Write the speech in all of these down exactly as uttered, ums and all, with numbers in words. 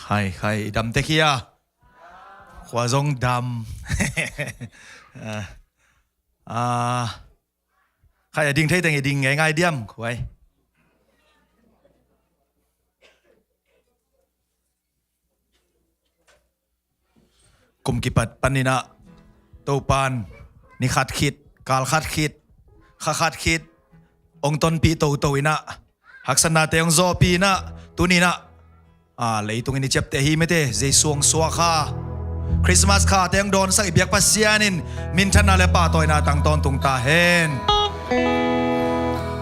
Khai, khai, i dam tek hi a. Khua zong dam. Ah, ah. Khai, a ding thei teng i ding ngeingai diam, khuai. Kum kipat panin ah Topan ni khat khit, kal khat khit, kha khat khit hong tonpih toto in ah, haksatnate hong zawhpih in ah, tuni in ah, ah, leitung in i ciapteh hi mete, Jesu hong suak kha, Christmas khate hong dawnsak i biak Pasian in minthanna le pahtawina tang tawntung ta hen.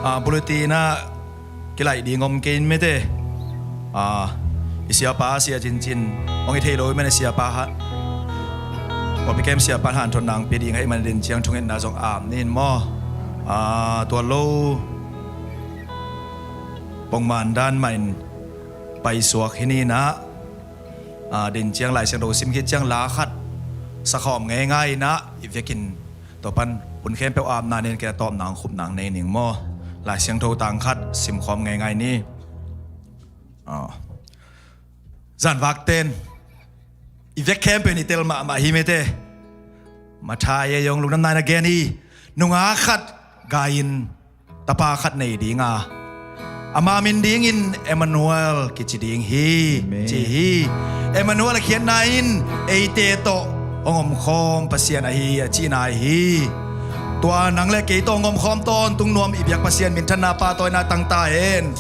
Ah, bulletin ah kilaih ding om kei in mete. Ah, i siapa, Sia Cincin, hong i thei lo i man, i siapa khat, Papi Kem siapa hanthawn nang pia ding ahih man, din ciang thungetna zong ap ni in maw. Ah, tua lo pongman dan mah in paisuak hi ni in ah, ah, din ciang Lai Siangtho sim khit ciang la khat sakhawm ngeingai in ah, i vekin tua pan hun khempeuh apna nei in, kei a tawpna hong khupna nei ning maw. Lai Siangtho tang khat simkhawm ngeingai ni. Ah. Zanvakten i vek khempeuh in i tel mahmah hi mete. Matthai ei hong lungdamna in a gen hi. Nungak khat gai in, tapa khat nei ding a, ama min dingin Emmanuel kici ding hi, amen, ci hi. Emmanuel a khiatna in eite tawh hong omkhawm Pasian ahi a cihna hi. Tua nang le kei tawh hong omkhawm tawntung nuam i biak Pasian minthanna pahtawina tang ta hen.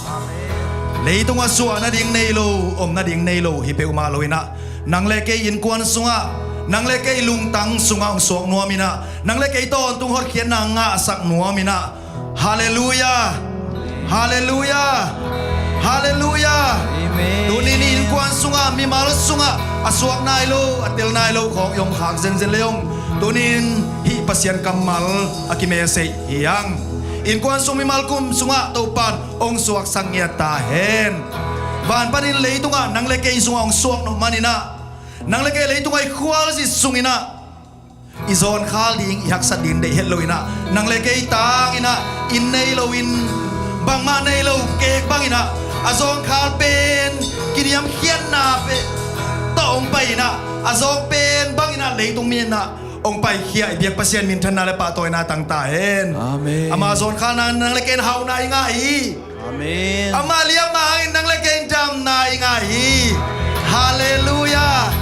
Leitung a suah nading nei lo, om nading nei lo hi peuhmah lo in ah, nang le kei innkuan sungah, nang le kei lungtang sungah hong suak nuam in ah, nang le kei tawntung hotkhiatna ngahsak nuam in ah. Halleluiah. Halleluiah. Halleluiah. Amen. Tuni ni innkuan sungah, mimal sungah a suak nai lo, a tel nai lo khawng i om khak zenzen le zong, tuni in hih Pasian kammal a kimeseih hi hang. Innkuan sung, mimal kum sungah Topan hong suaksak ngiat ta hen. Van panin leitungah nang le kei sungah hong suak nop man in ah, nang le kei leitungah i khualzin sung in ah, i zawnkhal ding, i haksat ding deih het lo in ah, nang le kei tang in ah, inn nei lo in, bangmah nei lo kek bang in ah, a zawnkhal pen kiniamkhiatna pen tawh hong pai in ah, a zawng pen bang in ah leitung mi in ah hong paikhia i biak Pasian minthanna le pahtawina tang ta hen. Amen. Ama zawnkhalna nang le kei in hauhna i ngah hi. Amen. Ama liamna hangin nang le kei in damna i ngah hi. Halleluiah.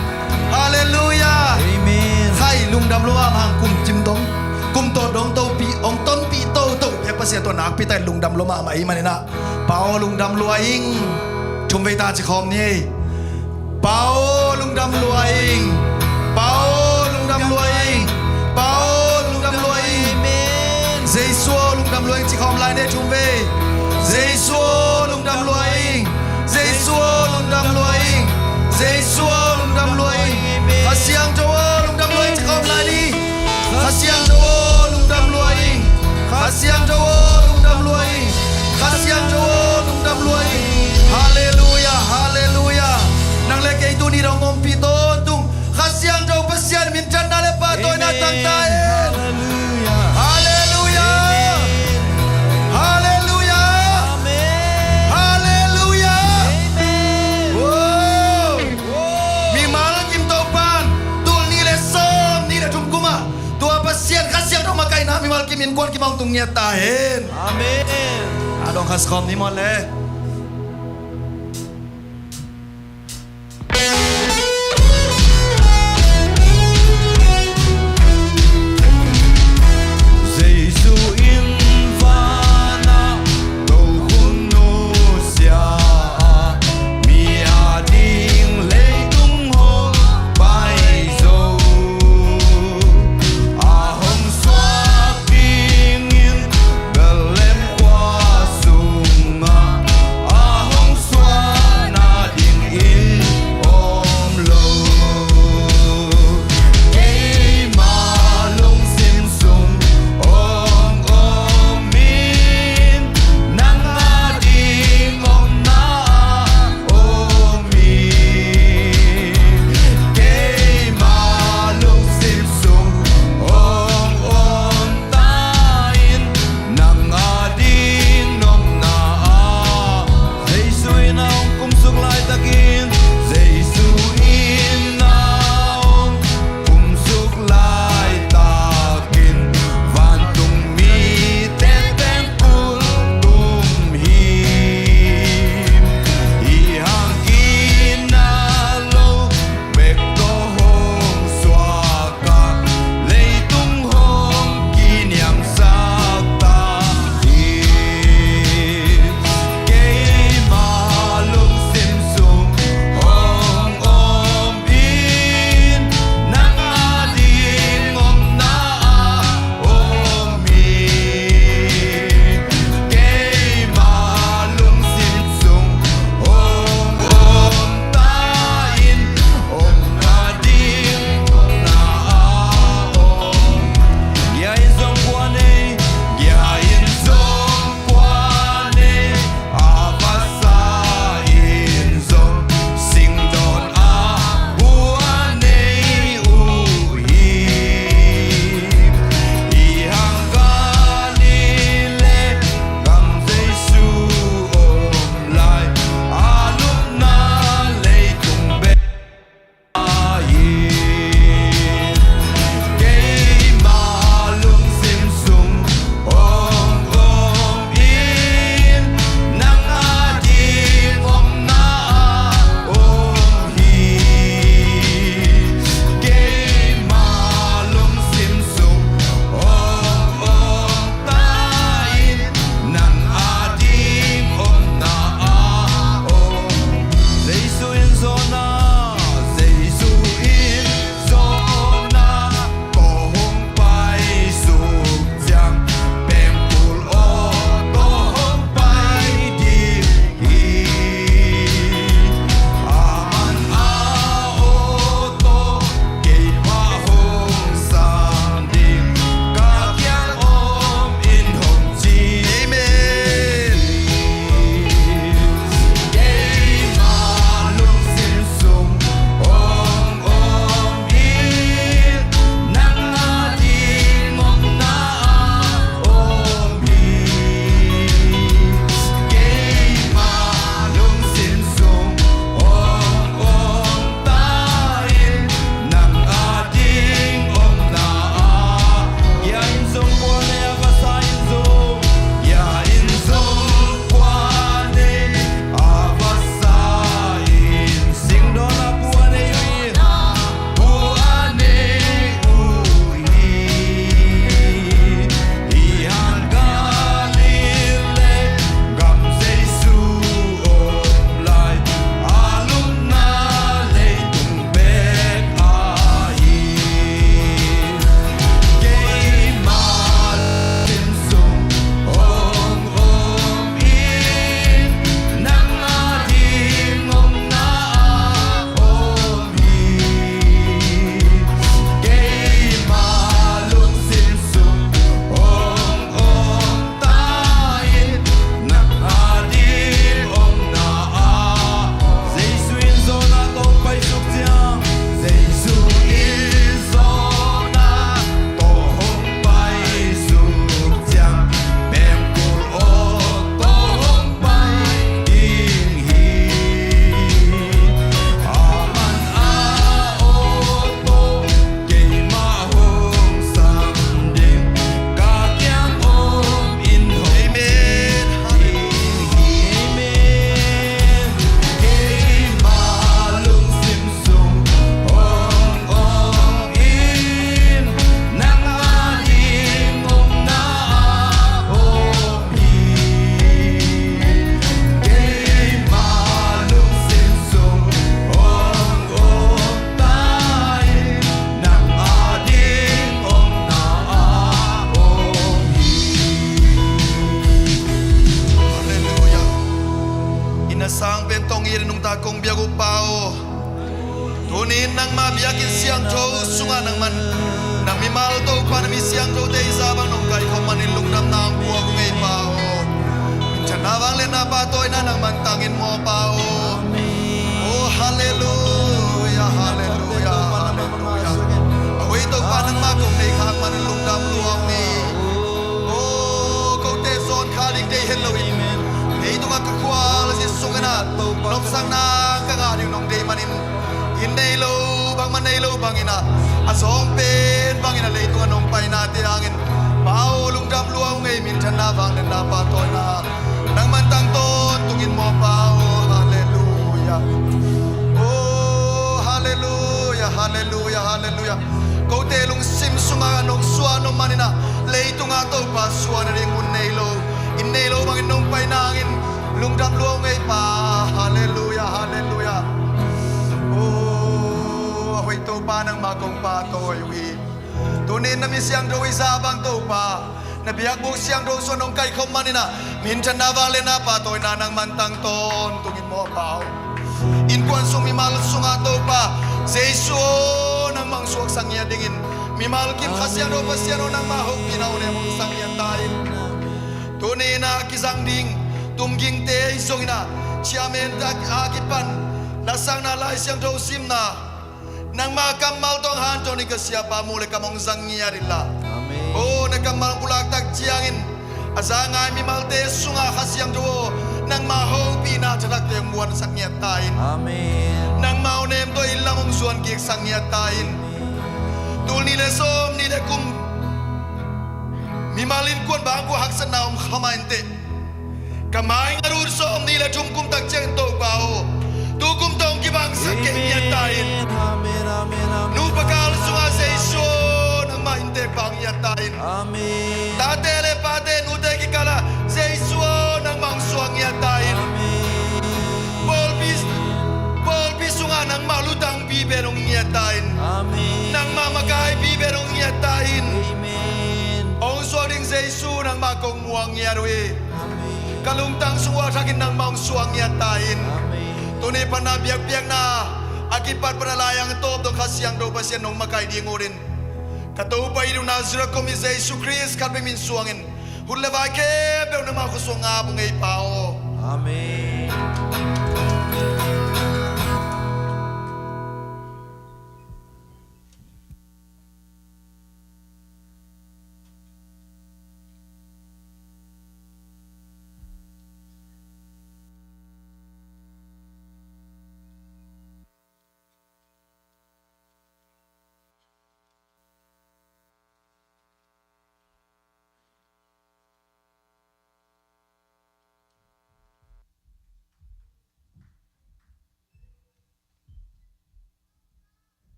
Halleluiah. Amen. Khai, lungdam lua mahmah hang, kum cim dong, kum tawh dong topih, hong tonpih toto i biak Pasian tawh nakpi takin lungdam lua mahmah ahih man in ah, Pa aw lungdam lua ing. Thum vei ta ci khawm ni. Pa aw lungdam lua ing. Pa aw lungdam lua ing. Pa aw lungdam lua ing. Amen. Jesu aw lungdam lua ing ci khawm lai ni, thum vei. Jesu aw lungdam lua ing. Jesu aw lungdam lua ing. Jesu aw lungdam lua ing. Amen. Kha Siangtho aw lungdam lua ing ci khawm lai ni. Kha Siangtho aw lungdam lua ing. Kha Siangtho aw lungdam lua ing. Kha Siangtho aw lungdam lua ing. Halleluiah, halleluiah. Nang le kei tuni dong ompih tawntung Kha Siangtho Pasian minthanna le pahtawina tang ta hen. Amen. Halleluiah. Halleluiah. Amen. Halleluiah. Amen. Halleluiah. Amen. Wow. Mimal kim Topan tul nih le sawm nih le thum kum ah tua Pasian Kha Siangtho makaihna mimal kim innkuan kim ah hong tung ngiat ta hen. Amen. A dong kha sawm ni maw le. Jesu in vanah tokhun nusia a, mi ading leitung hong paizo a, hong suak dingin Bethlehem khua sungah Sang pen tong it in nungta kong biak uh Pa aw. Tuni in nangma biakinn siangtho sungah nangman nang mimal Topa na mi siangthote i zah bang nong kaikhawm manin lungdamna hong puak uh ngei Pa aw. Minthanna vangliatna pahtawina nangman tangin maw Pa aw. Oh, halleluia, halleluia, halleluia. A hoih Topa nangma kong nei khak manin lungdam lua ung hi. Oh, kote zawn kha ding deih het loin leitungah ka khual zin sungin ah nopsakna ka ngah ding nong deih manin inn nei lo bangmah nei lo bangin ah a zawng pen bangin ah leitungah nong painate hangin Pa aw lungdam lua ung ei. Minthanna vangliatna pahtawina nangman tang tawntungin maw Pa aw. Halleluia. Oh, halleluia, halleluia, halleluia. Kote lungsim sungah nong suah nop manin ah leitungah Topa suahna ding mun nei lo inn nei lo bangin nong paina hangin lungdam lua ung ei Pa. Halleluia, halleluia. Oh, a hoih Topa nangma kong pahtawi uh hi. Tuni in na mi siangtho i zah bang Topa na biakbuk siangtho sungah nong kaikhawm manin ah minthanna vangliatna pahtawina nangman tang tawntungin maw Pa aw. Innkuan sung mimal sungah Topa Jesu aw nangmah hong suaksak ngiat dingin mimal kim Kha Siangtho Pasian aw nangmah hopihna uh le hong sak ngiat ta in. Tuni in ah kizang ding tumgingte i zongin ah chairman tak a kipan lasakna Lai Siangtho simna nangma kammal tawh hong hanthawn in ka siapa muh le kam hong zang ngiat inla. Amen. Oh, na kammal hong pulak tak ciangin a za ngai mimalte sungah Kha Siangtho aw nangma hopihna thathakte hong muansak ngiat ta in. Amen. Nangma uh nem tawh inn lam hong zuan kiksak ngiat ta in. Tul nih le sawm nih le kum mimal innkuan bang kua haksatna om kha mah inteh. Ka mai ngat ut sawm nih le thum kum tak ciangin Topa aw tu kum tawh hong kibangsak kei ngiat ta in. Amen, amen, amen. Nupa kal sungah Jesu aw nangmah inntek bang ngiat ta in. Amen. Tate le pate nute kikalah Jesu aw nangmah hong suak ngiat ta in. Amen. Pawlpi, pawlpi sungah nangmah lutangpi pen hong ngiat ta in. Amen. Nangmah makaipi pen hong ngiat ta in. Amen. Hong suak ding Jesu nangmah kong muang ngiat uh hi. Amen. Ka lungtang sung uh a thakin nangmah hong suak ngiat ta in. Amen. Tuni pan a biakpiakna a kipat pan a lai-ang a tawp dong Kha Siangtho Pasian nong makaih ding utin ka Topa i duna Nazareth khuami Jesu Khrist khat peuh min suangin hun le vai khempeuh nangmah khuasuang ngap ung ei Pa aw. Amen.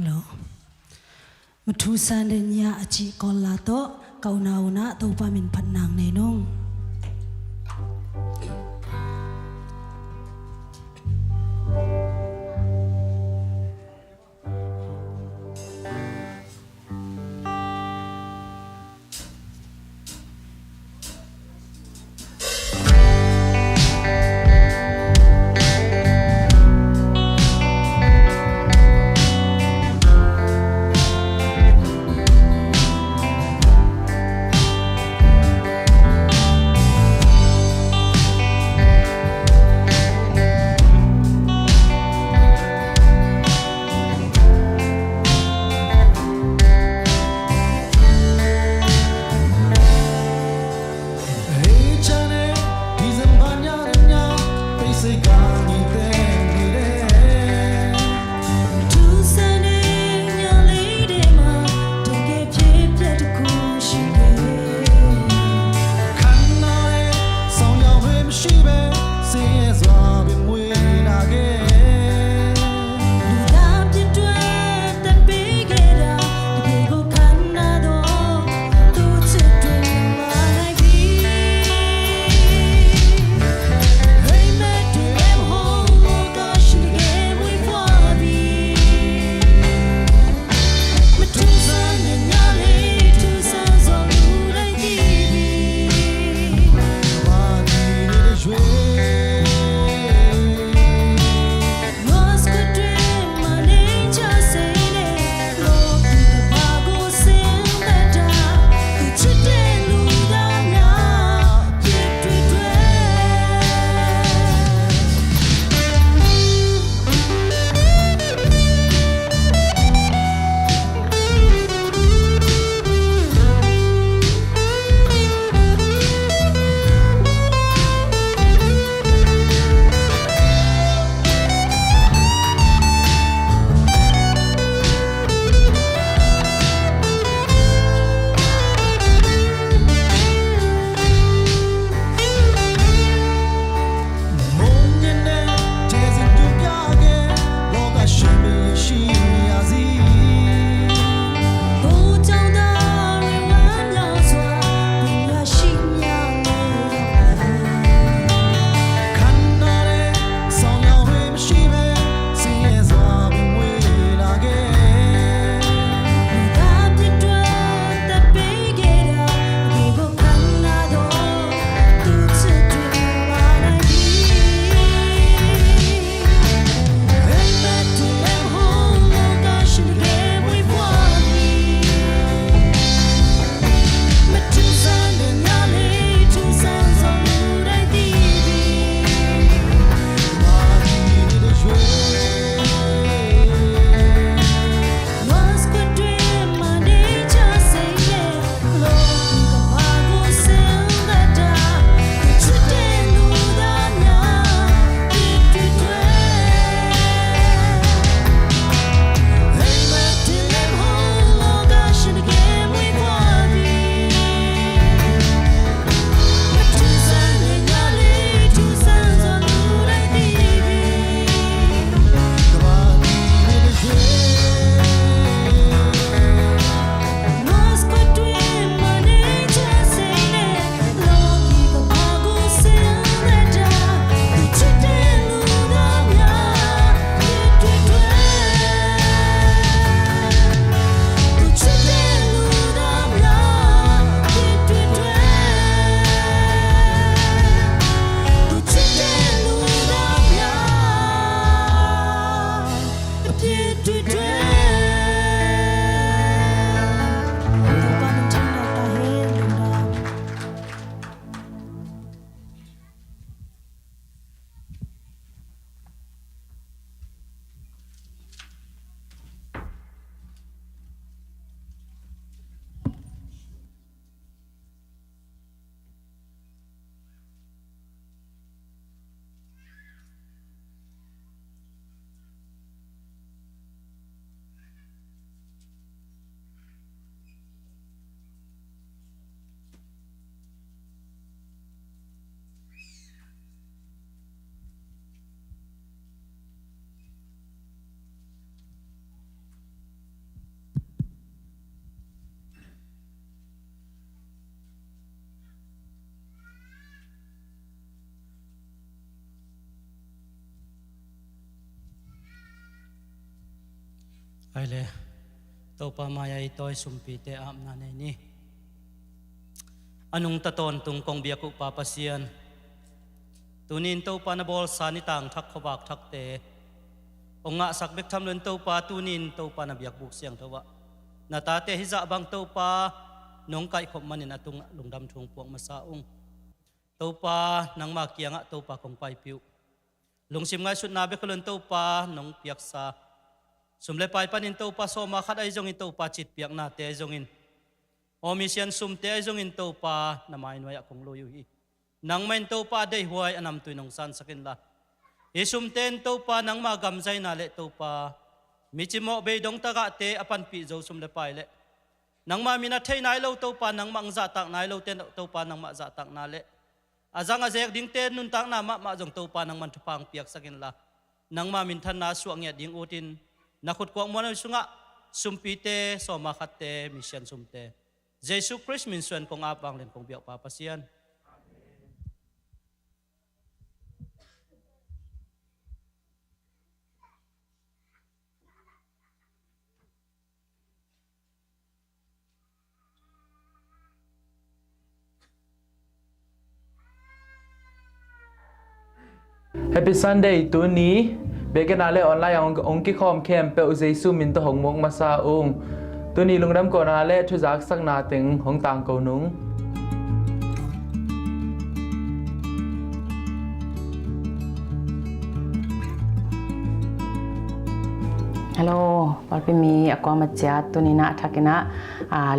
Lo. Mathusan Denia a cih kawl la tawh ka unau unah Topa min phatna nei nung. Ai le, Topa mai-ah i tawi sumpite apna nei ni. A nungta tawntung kong biak uh Pa Pasian, tuni-in Topa na bawlsa nitang thak khuavak thakte hong ngahsak bek tham loin Topa tuni-in Topa na biakbuk siangtho ah na tate hizah bang Topa nong kaihkhop manin a tungah lungdam thu hong puak masa ung. Topa nangma kiangah Topa kong paipih uh. Lungsim ngaihsutna bek hi loin Topa nong piaksa sum le pai panin Topa sawma khat ahi zongin Topa citpiaknate ahi zongin aw misian sumte ahi zongin Topa na mainuai-ah kong lui uh hi. Nangmah in Topa a deihhuai a namtui nong sansak inla, hi sumte in Topa nangma gamzaina le Topa mi cimawh beidong tagahte a panpih zo sum le pai le nangma min a theih nai lo Topa nangmah ang zahtak nai lote Topa nangmah zahtakna le a zang a zek dingte nuntakna mahmah zong Topa nangman thupha ang piaksak inla, nangma minthanna suah ngiat ding utin na khutkuak muanhuai sungah sumpite sawma khatte misian sumte Jesu Khrist min suan kong ap vanglian kong biak Pa Pasian. Happy Sunday. Tuni biakinn ah le online ah hong, hong kikhawm khempeuh Jesu min tawh hong muak masa ung. Tuni lungdam kohna le thuzaksakna teng hong tangko nung. Hello, pawlpi mi a kuamah ciat, tuni-in ah a thakin ah, ah,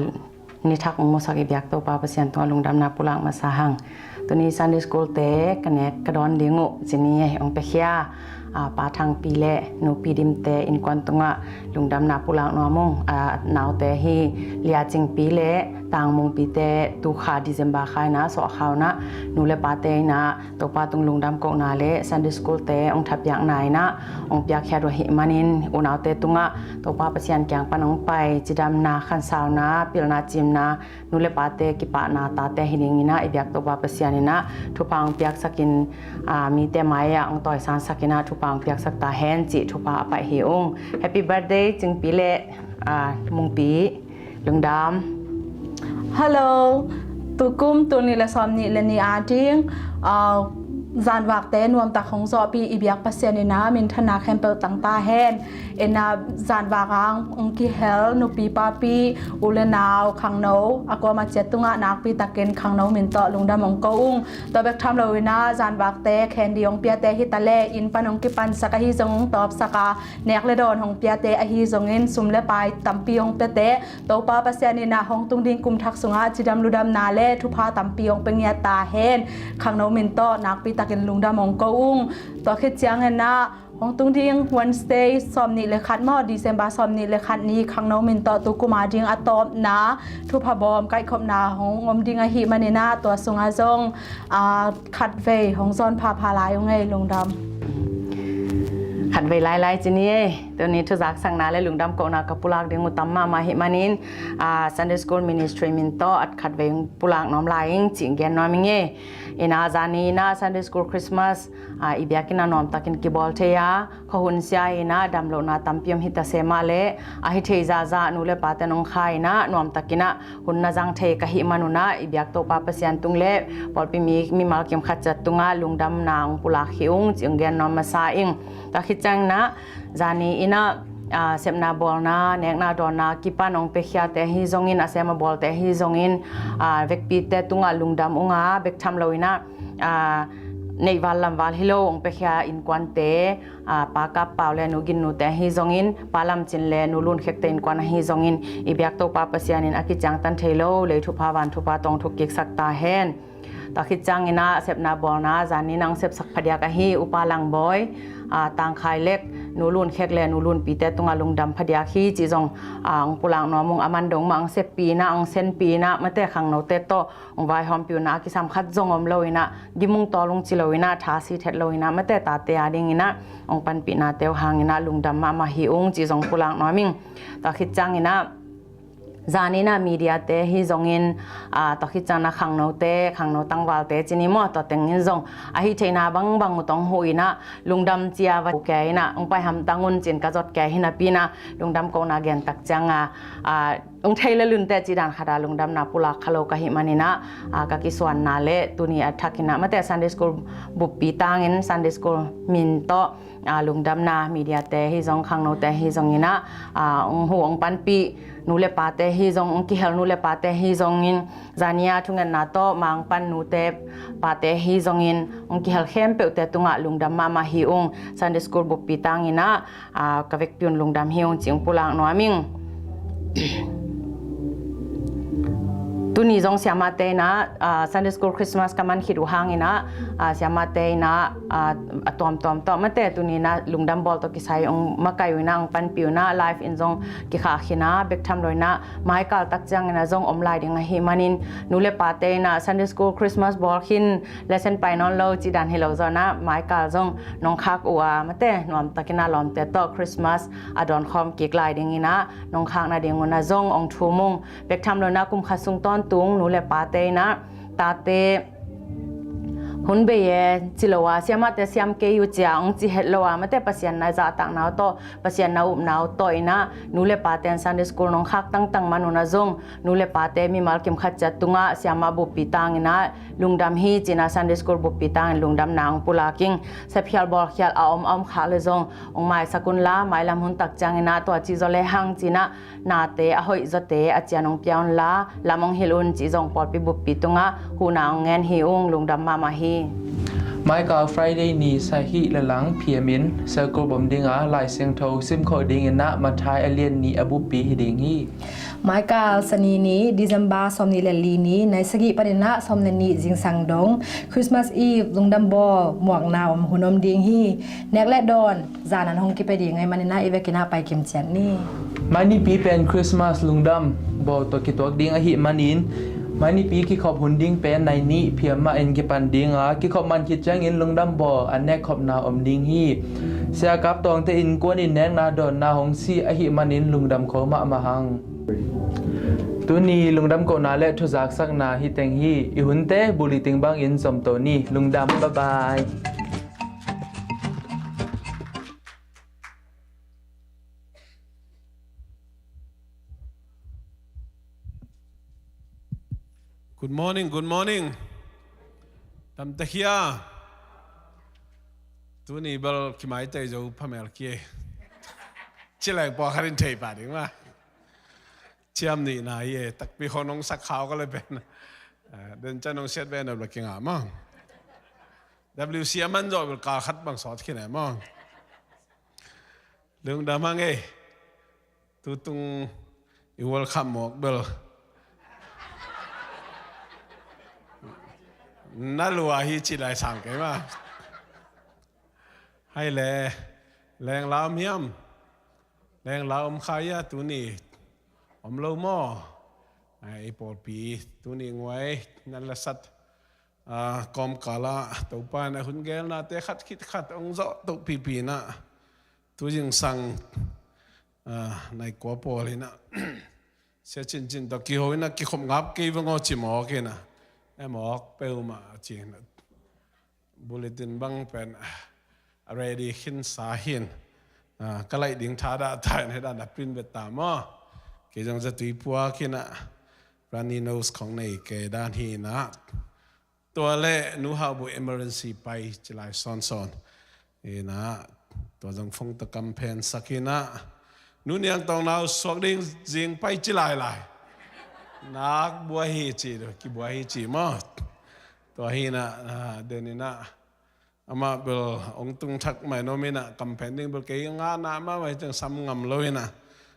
ni thak hong musak i biak Topa Pasian tungah lungdamna pulak masa hang. Tuni Sunday School te ka nek ka dawn ding uh, ci ni hong piakhia, ah, Pa Thangpi le Nu Pi Dimte innkuan tungah lungdamna pulak nuam ung. Ah, naute hi Lia Cingpi le Tang Mungpite tu kha December kha in ah sawhkhia un ah, nu le pate in ah Topa tung lungdam kohna le Sunday School te hong thapiakna in ah hong piakkhiat uh ahih manin unaute tungah Topa Pasian kiang pan hong pai cidamna, khansauna, pilna, cimna, nu le pate kipahna tate hi dingin ah i biak Topa Pasian in ah thupha hong piaksak in, ah, mite mai-ah hong tawisansak in ah thupha hong piaksak ta hen cih thupha a paih hi ung. Happy birthday Cingpi le, ah, Mungpi. Lungdam. Hello. Tukum tul nih le sawm nih le nih a ding, ah, zanvakte nuamtak hong zawhpih i biak Pasian in ah minthanna khempeuh tang ta hen. In ah zanvak ah hong kihel nupi papi, u le nau, khangno a kuamah ciat tungah nakpi takin khangno min tawh lungdam hong ko ung. Tua bek tham loin ah zanvakte khendi hong piate hi ta le, inn pan hong kipansak ahi zong hong tawpsak a, nek le dawn hong piate ahi zongin sum le pai tampi hong piate Topa Pasian in ah hong tung ding kum thak sungah cidam ludamna le thupha tampi hong pia ngiat ta hen. Khangno min tawh nakpi takin lungdam hong ko ung. Tua khit ciangin ah hong tung ding Wednesday sawm nih le khat maw, December sawm nih le khat ni khangno min tawh tukum a ding a tawpna thupha bawm kaihkhopna hong om ding ahih manin ah tua sungah zong, ah, khatvei hong zawn phapha lai ung ei, lungdam. Khatvei lailai ci ni ei. Tuni thuzaksakna le lungdam kohna ka pulak ding uh tam mahmah ahih manin, ah, Sunday School Ministry min tawh at khatvei hong pulak nuam lai ing cih gen nuam ing ei. In ah zani in ah Sunday School Christmas, ah, i biakinn ah nuamtakin kibawl thei a, khuahun sia in ah damlohna tampi om hi ta se mah le, ahi thei zahzah nu le pate nong kha in ah nuamtakin ah hun na zang thei ka hih man un ah i biak Topa Pasian tung le pawlpi mi, mimal kim khat ciat tungah lungdamna hong pulak hi ung cih hong gen nuam masa ing. Tua khit ciangin ah zani in ah, ah, sepna bawlna, nekna dawnna kipan hong piakhiate ahi zongin, a sem a bawlte ahi zongin, ah, vekpite tungah lungdam ung a, bek tham loin ah, ah, neihval lamval hi lo hong piakhia innkuante, ah, Pa Kap Pau le Nu Gin Nute ahi zongin, Pa Lam Cin le Nu Lun Khekte innkuan ahi zongin, i biak Topa Pasian in a kiciangtan thei lo lei thupha van thupha tawng thuk kiksak ta hen. Tua khit ciangin ah sepna bawlna zani in ah hong sepsak phadiak ahi Upa Lang Bawi, ah, Tang Khai Lek, Nu Lun Khek le Nu Lun Pite tungah lungdam phadiak hi cih zong, ah, hong pulak nuam ung. A man dong mah hong seppih in ah, hong senpih in ah, mate khangnote tawh hong vaihawmpih un ah, a kisam khat zong om lo in ah, gimung tawl ung ci lo in ah, tha sit het lo in ah, mate tate a dingin ah hong panpihnate uh hangin ah lungdam mahmah hi ung cih zong pulak nuam ing. Tua khit ciangin ah Zan in ah mediate hi zongin, ah, tua khit ciangin ah khangnote, khangno tangvalte ci ni maw, tua tengin zong ahi theihna bangbang uh tawh hong huh in ah, lungdam ci-a va kei in ah, hong pai hamtang un ci-in ka zot kei hi napi in ah, lungdam kohna gen tak ciangin ah, ah, hong thei le lunte cih dan khat ah lungdamna pulak kha lo ka hih manin ah, ah, ka kisuanna le tuni a thak in ah, mate Sunday School buppi tangin Sunday School min tawh, ah, lungdamna mediate hi zong, khangnote hi zongin ah, ah, hong huh hong panpih nu le pate hi zong, hong kihel nu le pate hi zongin, zan in ah thungetna tawh mah hong pan nute pate hi zongin, hong kihel khempeuhte tungah lungdam mahmah hi ung. Sunday School buppi tangin ah, ah, ka vekpi un lungdam hi ung ci-in pulak nuam ing. Tuni zong siamate in ah, ah, Sunday School Christmas ka man khit uh hangin ah, ah, siamate in ah, ah, a tuamtuam tawh, mate tuni in ah lungdam bawl tawh kisai hong makai uh in ah, hong panpih uh in ah, live in zong kikhah khin a, bek tham lo in ah, maikal tak ciangin ah zong om lai ding ahih manin, nu le pate in ah Sunday School Christmas bawl khin, lesson pai nawn lo cih dan hi lo zaw in ah, maikal zong nong khak uh a, mate nuam takin ah lawmte tawh Christmas a dawnkhawm kik lai dingin ah, nong khak nading un ah zong hong thum ung. Bek tham lo in ah kum khat sung tawntung nu le pate in ah, tate hun bei e ci lo a, siamate siam kei uh ci-a hong ci het lo a, mate Pasian na zahtakna uh tawh, Pasian na upna uh tawh in ah, nu le pate in Sunday School nong khak tangtang man un ah zong, nu le pate mimal kim khat ciat tungah siama buppi tangin ah lungdam hi ci-in ah, Sunday School buppi tangin lungdamna hong pulak ing. Sepkhial bawlkhial a om a om khak le zong hong maisak un la, mailam hun tak ciangin ah tua cih zaw le hang ci-in ah, nate a hoih zawte a cian hong pia un la, lam hong hilh un cih zong pawlpi buppi tungah huhna hong ngen hi ung. Lungdam mahmah hi. Maikal Friday ni sahih le lang P M in cell group om ding a, Lai Siangtho sim khawh dingin ah Matthai a lian nih a buppi hi ding hi. Maikal Sani ni December sawmnih le li ni nai sagih panin ah sawm le nih zingsang dong Christmas Eve lungdam bawl muakna om hun om ding hi. Nek le dawn zan an hong kipia ding ahih manin ah i vekin ah pai kim ciat ni. Mai Nipi pen Christmas lungdam bawl tawh kituak ding ahih manin, Mai Nipi kikhop hun ding pen nai nih P M mah in kipan ding a, kikhop man khit ciangin lungdam bawl an nekkhopna om ding hi. Sia Kap Tawngte innkuan in nekna dawnna hong sih ahih manin lungdam kho mahmah hang. Tuni lungdam kohna le thuzaksakna hi teng hi. I hunte bulletin bangin zom to ni. Lungdam, bye bye. Good morning, good morning. Dam ta hia? Tuni bel kimaitei zo phamel kei. Ci leng pawlkhat in thei pah ding mah. Ciam nihna hi e, takpi khawng nong sak khau ka le pen. Ah, den ciang nong siat ve na bel kingah maw. W C a man zawh bel kal khat bang sawt khin e maw. Lungdam hang e. Tutung i World Cup mawk bel na lua hi ci lai sang kei mah. Hai le, lengla om hiam? Lengla om kha hia tuni? Om lo maw? Ai, i pawlpi tuni nguai nan la sat, ah, kawmkal ah Topa in a hun gelnate khat khit khat hong zawh toh pipi in ah, tu zingsang, ah, nai kua pawl in ah, Sia Cincin tawh kiho in ah, kikhop ngap kei veng aw ci mawk in ah, e mawk peuhmah ci in ah. Bulletin bang pen, ah, a ready khinsa hi in, ah, ka laih ding thadah ta in, hih dan a print bek ta maw. Kei zong zatui puak in ah, runny nose khawng nei kei dan hi in ah. Tua le Nu Hau Buh emergency pai ci lai sawnsawn in ah, tua zong phone tawh kamphen sak in ah, Nu Niang Tawng Nau suak ding zing pai ci lai lai. Nak buai hi ci, kibuai hi ci maw. Tua hi in ah, ah, den in ah, amah bel hong tung thak mai nuam in ah, kamphen ding bel kei ngahna mahmah hi ciang sam ngam lo in ah,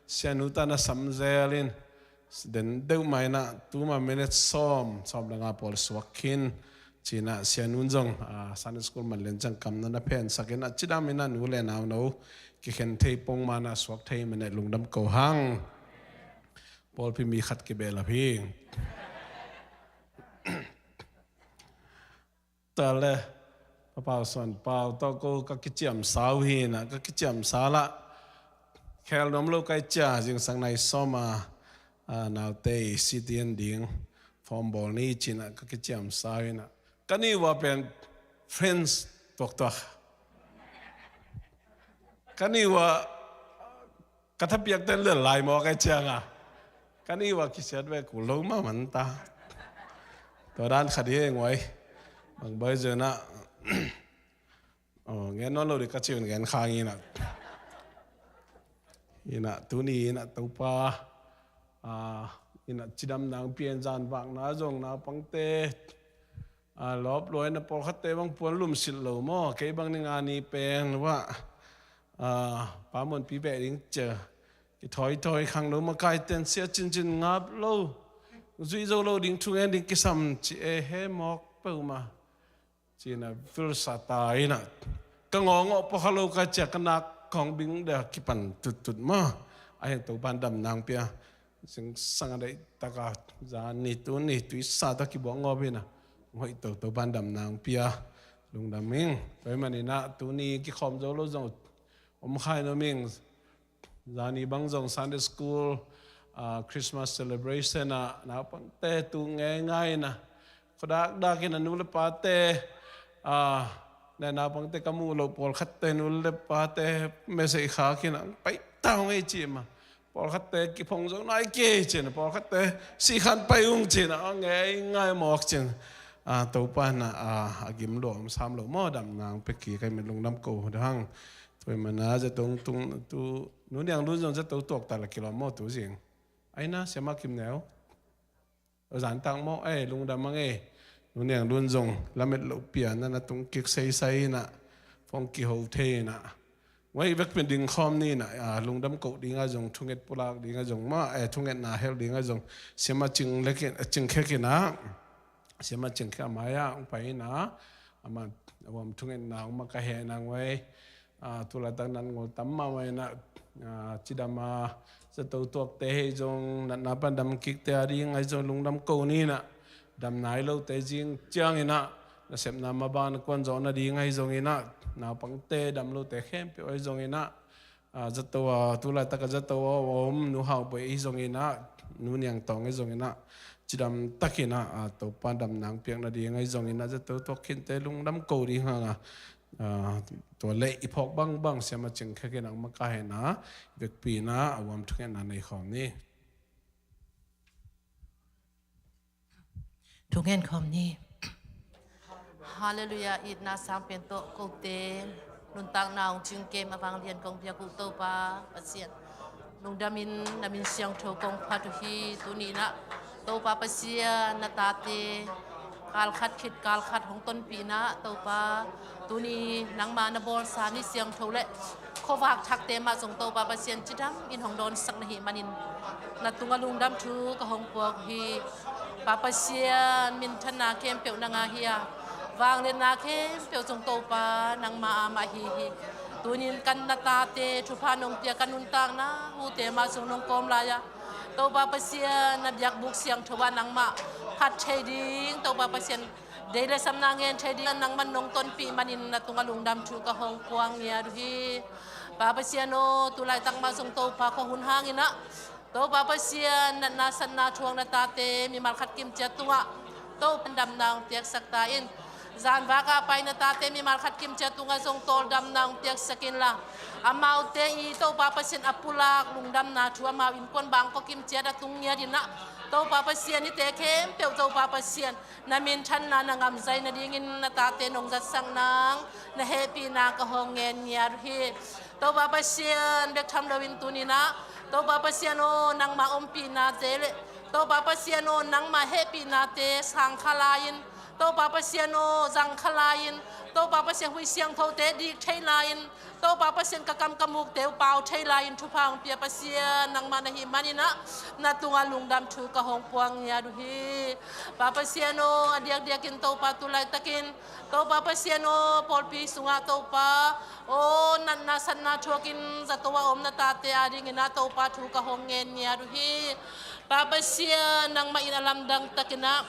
Sia Nu tan a sam zel in, den deuh mah in ah, tu mah minute sawm, sawm le nga pawl suak khin ci in ah, Sia Nu in zong, ah, Sunday School man lian ciang kam na na phensak in ah, cidam in ah, nu le nau no kikhen thei pong mah in ah, suak thei mah in ah, lungdam ko hang. Pawlpi mi khat kibeh lap hi. Tua le, Pa Pau Suan Pau tawh ko ka kiciamsa uh hi in ah, ka kiciamsa lah, khel nuam lo kai cia, zingsang nai sawm a, a, naute i C T N ding form bawl ni ci-in ah ka kiciamsa in ah, ka nih uah pen French tuaktuak. Ka nih uah ka thapiakte lel lai mawk ahih ciangin ka nih uah kisiat ve, kul lo mahmah ta. Tua dan khat hi ei nguai. Bang bai zia in ah, aw, ngen nawn lo ding ka ci-in ngen kha ing in ah. In ah tuni in ah Topa, a, in ah cidamna hong pia in, zan vakna zong naupangte, a, lawp lua in ah, pawlkhatte bang puan lumsilh lo maw, kei bang ni nga ni pen uah, a, Pa Muanpi beh ding ci-a kithawithawi, khangno makaite in sia cincin ngap lo, zuih zo lo ding, thungen ding kisam ci-a he mawk peuhmah. Ci-in ah vilsa ta in ah, ka ngawngawh pua kha lo ka ci-a, ka nak kong bing deuh kipan tuttut maw. Ahi hang Topa in damna hong pia. Zingsang a deihtak a, zan ni tuni tuisa tawh kibuak ngawp in ah, hong hoih toto, Topa in damna hong pia. Lungdam ing. Tua ahih manin ah tuni kikhawm zo lo zong om kha in om ing. Zani bang zong Sunday school, a, Christmas celebration ah naupangte tu ngeingai in ah, khuadakdak in ah, nu le pate, a, ne, naupangte ka muh loh, pawlkhatte nu le pate message khak in ah, pai ta hong ei ci mah. Pawlkhatte kiphong zo nai kei ci-in ah, pawlkhatte sih khan pai ung ci-in ah, a, ngeingai mawk ci-in ah, Topa in ah, a, a gim lua om sam lo maw, damna hong pia kik ahih manin lungdam ko ding hang. Tua ahih manin ah zato tung, tu, Nu Niang Lun zong zato tuak ta la kilawm maw tu zing. Ai na, Siama Kim Neu. Zan tak maw, ei, lungdam a ngei. Nu Niang Lun zong lamet loh pian na na tung kik seisai in ah, phone kiho thei in ah. Nguai, i vekpi in ding khawm ni in ah, a, lungdam koh ding ah zong, thunget pulak ding ah zong maw, eh, thungetna hel ding ah zong, Siama Cing Lek in, Cing Khek in ah, Siama Cing Khek a mai ah hong pai in ah, amah a uam thungetna hong makaih in ah, nguai, a, tu laitak natna ngol tam mahmah in ah, a, cidam a zato tuakte hi zong, natna pan dam kikte a ding ahi zong lungdam ko ni in ah, dam nai lote zing ciangin ah, nasepna maban kuan zawh nading ahi zongin ah, naupangte dam lote khempeuh ahi zongin ah, a, zato a, tu laitak a zato a om Nu Hau Boi ahi zongin ah, Nu Niang Tawng ahi zongin ah, cidam takin ah, a, Topa damna hong piak nading ahi zongin ah, zato tuak khinte lungdam ko ding hang a, a, tua leh i phawk bangbang Siama Cing Khek in ah hong makaih in ah, vekpi in ah a uam thungetna nei khawm ni. Thungen khawm ni. Halleluiah, itna sang pen tawh kote nuntakna hong cingkem a vanglian kong biak uh Topa Pasian, lungdamin na min siangtho kong phat uh hi. Tuni in ah Topa Pasian, na tate kal khat khit kal khat hong tonpih in ah Topa, tuni nangma na bawlsa ni siangtho le khuavak thakte mah zong Topa Pasian cidam in hong dawnsak na hih manin na tungah lungdam thu ka hong puak uh hi. Pa Pasian, minthanna khempeuh nang a hi a, vangliatna khempeuh zong Topa nangma a mah hi hi. Tunin kan na tate thupha nong pia, ka nuntakna hute mah zong nong kawm lai a, Topa Pasian, na biakbuk siangtho ah nangmah phat thei ding, Topa Pasian, dei le samna ngen thei ding nangman nong tonpih manin na tungah lungdam thu ka hong puak ngiat uh hi. Pa Pasian aw, tu laitak mah zong Topa, khua hun hangin ah Topa Pasian, natna satna thuak na tate mimal khat kim ciat tungah Topa damna hong piaksak ta in. Zanvak a pai na tate mimal khat kim ciat tungah zong tawldamna hong piaksak inla, amaute i Topa Pasian a pulak lungdamna thu amau innkuan bangkua kim ciat a tung ngiat in ah, Topa Pasian, hihte khempeuh Topa Pasian, na minthanna na ngamzai nadingin na tate nong zatsak nang na hehpihna ka hong ngen ngiat uh hi. Topa Pasian, bek tham loin tuni in ah Topa Pasian aw, nangma ompihnate le Topa Pasian aw, nangma hehpihnate sang kha lai-in, Topa Pasian aw, zang kha lai-in, Topa Pasian, huih siangthote dik thei lai-in, Topa Pasian, ka kam ka mukte uh pau thei lai-in thupha hong pia Pasian nangmah na hih manin ah na tungah lungdam thu ka hong puak ngiat uh hi. Pa Pasian aw, a diakdiakin Topa, tu laitakin Topa Pasian aw, pawlpi sungah Topa aw, natna satna thuakin zato a om na tate adingin ah Topa thu ka hong ngen ngiat uh hi. Pa Pasian, nangmah in a lamdang takin ah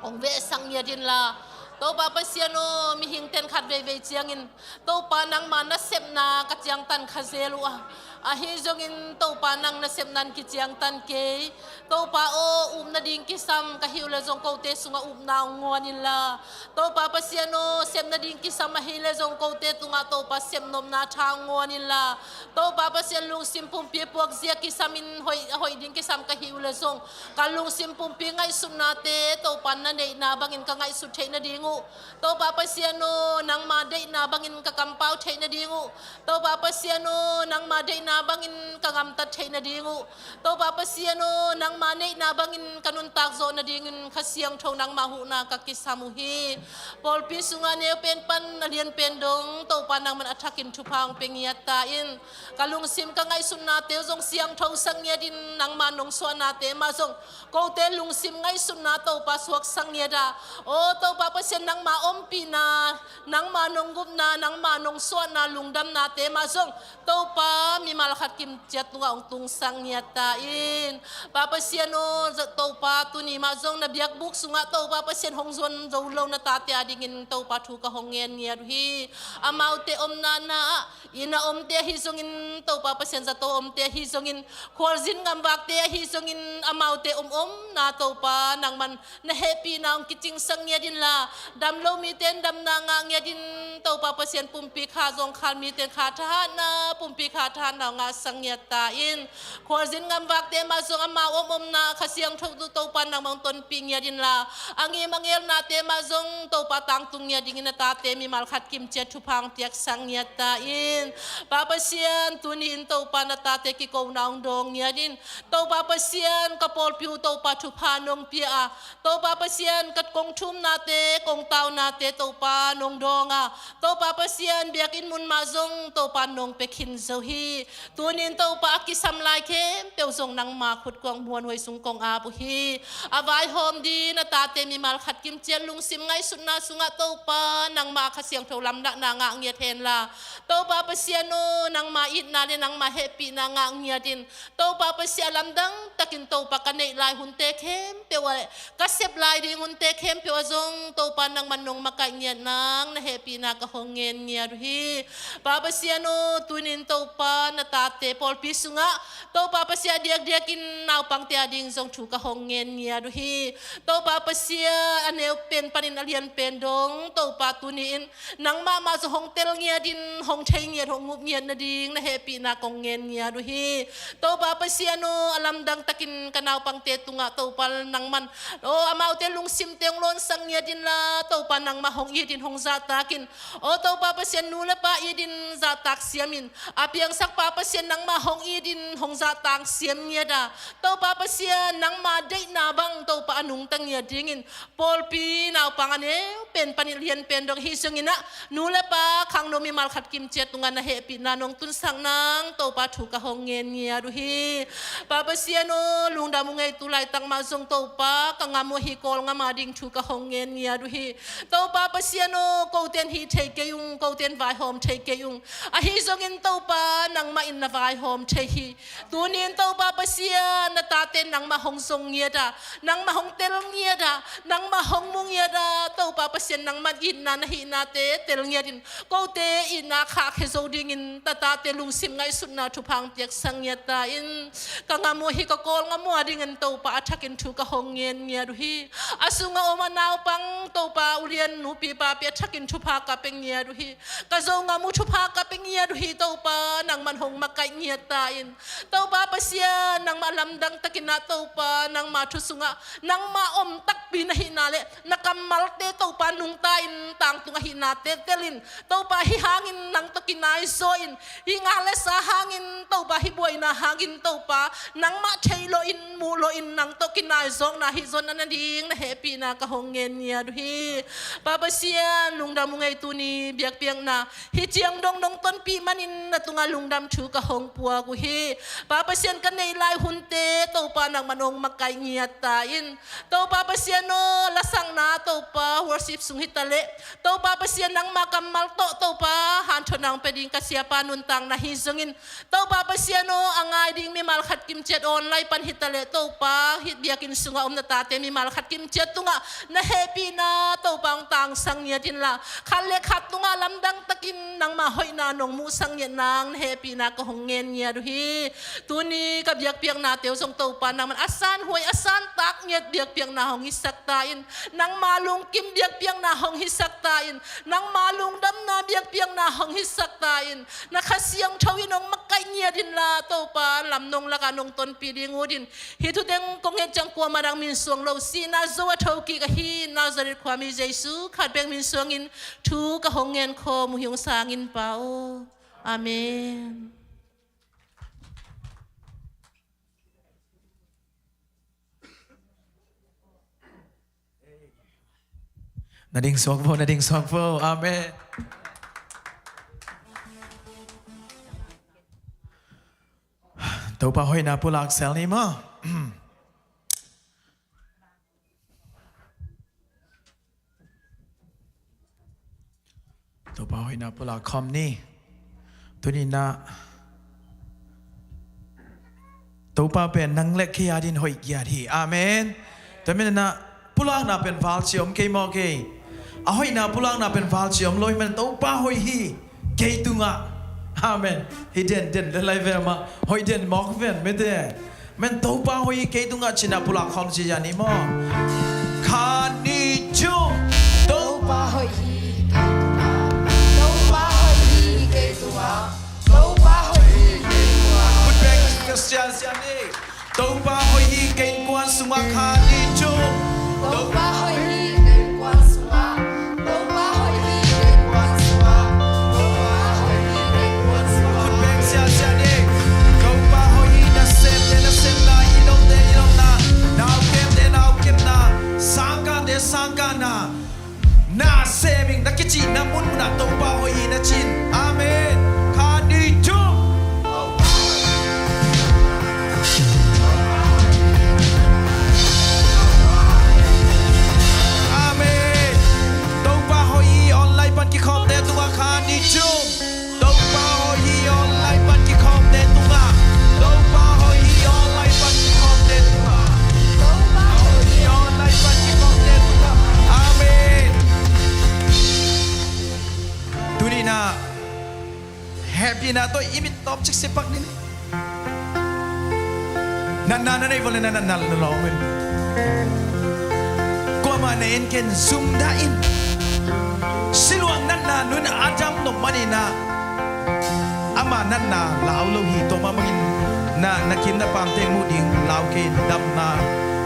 hong vehsak ngiat inla, Topa Pasian aw, mihingte'n khat veivei ciangin Topa nangma nasepna ka ciangtan kha zel uh a, Ahi zongin Topa nang na sepna in kiciangtan kei. Topa aw, upna ding kisam ka hih uh leh zong kote sungah upna hong guan inla. Topa Pasian aw, sepna ding kisam ahi leh zong kote tungah Topa sepnopna tha hong guan inla. Topa Pasian lungsim pumpi puakzia kisam in hoih, a hoih ding kisam ka hih uh leh zong ka lungsim pumpi ngaihsutnate Topa na neihna bangin ka ngaihsut theih nading uh. Topa Pasian aw, nangma deihna bangin ka kampau theih nading uh. Topa Pasian aw, nangma deihna bangin ka gamtat theih nading uh. Topa Pasian aw, nangma neihna bangin ka nuntak zawh nadingin Kha Siangtho nangma huhna ka kisam uh hi. Pawlpi sungah a neu pen pan a lian pen dong Topa nangman a thakin thupha hong pia ngiat ta in. Ka lungsim ka ngaihsutnate uh zong siangtho sak ngiat in, nangma nong suahnate mah zong kote lungsim ngaihsutna Topa suaksak ngiat a, aw Topa Pasian, nangma ompihna, nangma nong gupna, nangma nong suahna lungdamnate mah zong Topa mimal khat kimciat tungah hong tungsak ngiat ta in. Pa Pasian aw, Topa tuni mah zong na biakbuk sungah Topa Pasian hong zuan zo lo na tate a dingin Topa thu ka hong ngen ngiat uh hi. Amaute omna na ah, inn a omte ahi zongin, Topa Pasian, zato omte ahi zongin, khualzin ngamvakte ahi zongin, amaute omomna Topa nangman na hehpihna hong kicingsak ngiat inla, dam lo mite in damna ngah ngiat in, Topa Pasian, pumpi kha zawngkhal mite in kha thahatna, pumpi kha thahatna hong ngahsak ngiat ta in. Khualzin ngamvakte mah zong amau omomna Kha Siangtho uh Topa nangmah hong tonpih ngiat inla, a ngim a ngelnate mah zong Topa tangtung ngiat dingin na tate mimal khat kimciat thupha hong piaksak ngiat ta in. Pa Pasian, tuni in Topa na tate kikona hong dawng ngiat in. Topa Pasian, ka pawlpi uh Topa thupha nong pia a, Topa Pasian, ka kong thumnate, kong taunate Topa nong dawng a, Topa Pasian, biakinn mun mah zong Topa nong pia khin zo hi. Tuni in Topa a kisam lai khempeuh zong nangma khut kong muanhuai sung kong ap uh hi. A vaihawm ding na tate mimal khat kimciat lungsim ngaihsutna sungah Topa nangma Kha Siangtho lamdangna ngah ngiat henla, Topa Pasian aw, nangma itna le nangma hehpihna ngah ngiat in. Topa Pasian, a lamdang takin Topa ka neih lai hunte khempeuh ah, ka sep lai ding hunte khempeuh ah zong Topa nangman nong makaih ngiat nang na hehpihna ka hong ngen ngiat uh hi. Pa Pasian aw, tuni in Topa na tate pawlpi sungah Topa Pasian, a diakdiakin naupangte a ding zong thu ka hong ngen ngiat uh hi. Topa Pasian, a neu pen panin a lian pen dong Topa tuni in nangmah mah zong hong tel ngiat in, hong thei ngiat, hong up ngiat nading na hehpihna kong ngen ngiat uh hi. Topa Pasian aw, a lamdang takin ka naupangte tungah Topa nangman, aw, amaute lungsimte hong lawnsak ngiat inla, Topa nangmah hong it in, hong zahtak in. Aw Topa Pasian, nu le pa it in zahtak siam in. A piangsak Pa Pasian, nangmah hong it in, hong zahtak siam ngiat a, Topa Pasian, nangma deihna bang Topa a nungta ngiat dingin pawlpi naupang a neu pen panin lian pen dong hi zongin ah, nu le pa khangno mimal khat kimciat tungah na hehpihna nong tunsak nang Topa thu ka hong ngen ngiat uh hi. Pa Pasian aw, lungdam uh ngei, tu laitak mah zong Topa ka ngam uh hi, Kawlgam a ding thu ka hong ngen ngiat uh hi. Topa Pasian aw, kote in hih thei kei ung, kote in vaihawm thei kei ung. Ahi zongin Topa nangmah in na vaihawm thei hi. Tuni in Topa Pasian, na tate nangmah hong zong ngiat a, nangmah hong tel ngiat a, nangmah hong mu ngiat a, Topa Pasian nangmah itna na hihnate tel ngiat in, kote itna khahkhia zo dingin na tate lungsim ngaihsutna thupha hong piaksak ngiat ta in. Ka ngam uh hi, ka Kawlgam uh a dingin Topa a thakin thu ka hong ngen ngiat uh hi. A sungah om a naupang Topa, ulian nupi papi a thakin thupha ka pia ngiat uh hi. Ka Zogam uh thupha ka pia ngiat uh hi Topa, nangman hong makaih ngiat ta in. Topa Pasian, nangmah lamdang takin ah Topa, nangma thu sungah nangma om takpi na hihna le na kammalte Topa nungta in tangtung ahihnate tel in. Topa hih hangin nang tawh kinai zaw in, hih ngah le sa hangin Topa, hih buaina hangin Topa, nangmah theih loh in, muh loh in nang tawh kinai zawkna hih zaw na ding na hehpihna ka hong ngen ngiat uh hi. Pa Pasian, lungdam uh ngei, tuni biakpiakna hih ciang dong nong tonpih manin na tungah lungdam thu ka hong puak uh hi. Pa Pasian, ka neih lai hunte Topa nangman hong makaih ngiat ta in. Topa Pasian aw, lasakna Topa worship sung hi taleh, Topa Pasian nangma kammal tawh Topa hanthawn nang pia ding ka siapa nuntakna hi zongin, Topa Pasian aw, a ngai ding mimal khat kimciat online pan hi taleh, Topa hih biakinn sungah om na tate mimal khat kimciat tungah na hehpihna Topa hong tangsak ngiat inla, khat le khat tungah lamdang takin nangma hoihna nong muhsak ngiat nang na hehpihna ka hong ngen ngiat uh hi. Tuni ka biakpiaknate uh zong Topa nangman a sanhuai a santak ngiat biakpiakna hong hisak ta in, nangma lungkim biakpiakna hong hisak ta in, nangma lungdamna biakpiakna hong hisak ta in, na Kha Siangtho in hong makaih ngiat inla Topa lam nong lakah nong tonpih ding ut in. Hih thu teng kong nget ciang kuamah dang min suang lo, sihna zo a thokik ahi Nazareth khuami Jesu khat bek min suangin thu ka hong ngen khawm uh hi, hong sang in Pa aw. Amen. Na ding suak vo, na ding suak vo. Amen. Topa hoihna pulak sel ni maw. Topa hoihna pulak khawm ni. Tuni-in ah Topa pen nang le kei adingin hoih kiat hi. Amen. Tua manin ah pulakna pen valci om kei maw kei. A hoihna pulakna pen valci om lo hi manin Topa hoih hi kei tungah. Amen. Hi den den le lai ve mah. Hoih den mawk ven mete. Men Topa hoih hi kei tungah ci-in ah pulak khawm ci-in ah ni maw. Khat nih thum. Topa hoih hi kei tungah. Topa hoih hi kei tungah. Topa hoih hi kei tungah. Khut beng kisial sial ni. Topa hoih hi kei innkuan sungah. Khat nih thum. Topa hoih hi kei innkuan sungah. Topa hoih hi kei innkuan sungah. Topa hoih hi kei innkuan sungah. Khut beng sial sial ni. Topa hoih hi. Nasemte nasemna, i lawmte i lawmna, na ukemte na ukemna, sangkahte sangkahna, na sem ing, na kicihna munmun ah Topa hoih hi na ci-in. Amen. Khat nih thum. Amen. Topa hoih hi online pan kikhawmte tungah. Khat nih thum. Topa hoih hi online pan kikhawmte tungah. Topa hoih hi online pan kikhawmte tungah. Topa hoih hi online pan kikhawmte tungah. Amen. Tuni-in ah hehpihna tawh i mit tawmcik sipak ni. Natna na neih vua leh na natna na lawng in. Kuamah na en ken, zum dah in. Siluang natna nung a dam nop manin ah ama natna lau lo hi. Tua mah bangin na, na kim na pamte muh ding lau kei in, damna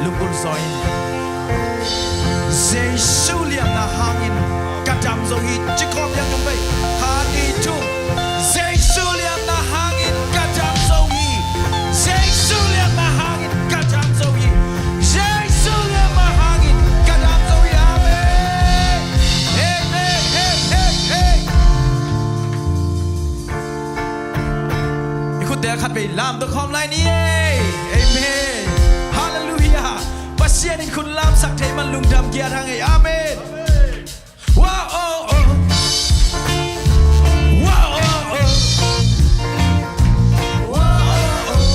lunggulh zaw in. Jesu liamna hangin ka dam zo hi. Ci khawm liang tung pei. Khat nih thum. Jesu liamna hangin ka dam zo hi. Jesu liamna hangin ka dam zo hi. Jesu liamna hangin ka dam zo hi. Amen. Amen. Hey, hey, hey. I khutte khat vei lamto khawm lai ni ei. Amen. Halleluiah. Pasian in khut lamsak thei man lungdam kiat hang ei. Amen. Wah, oh, oh. Wah, oh, oh. Wah, oh, oh.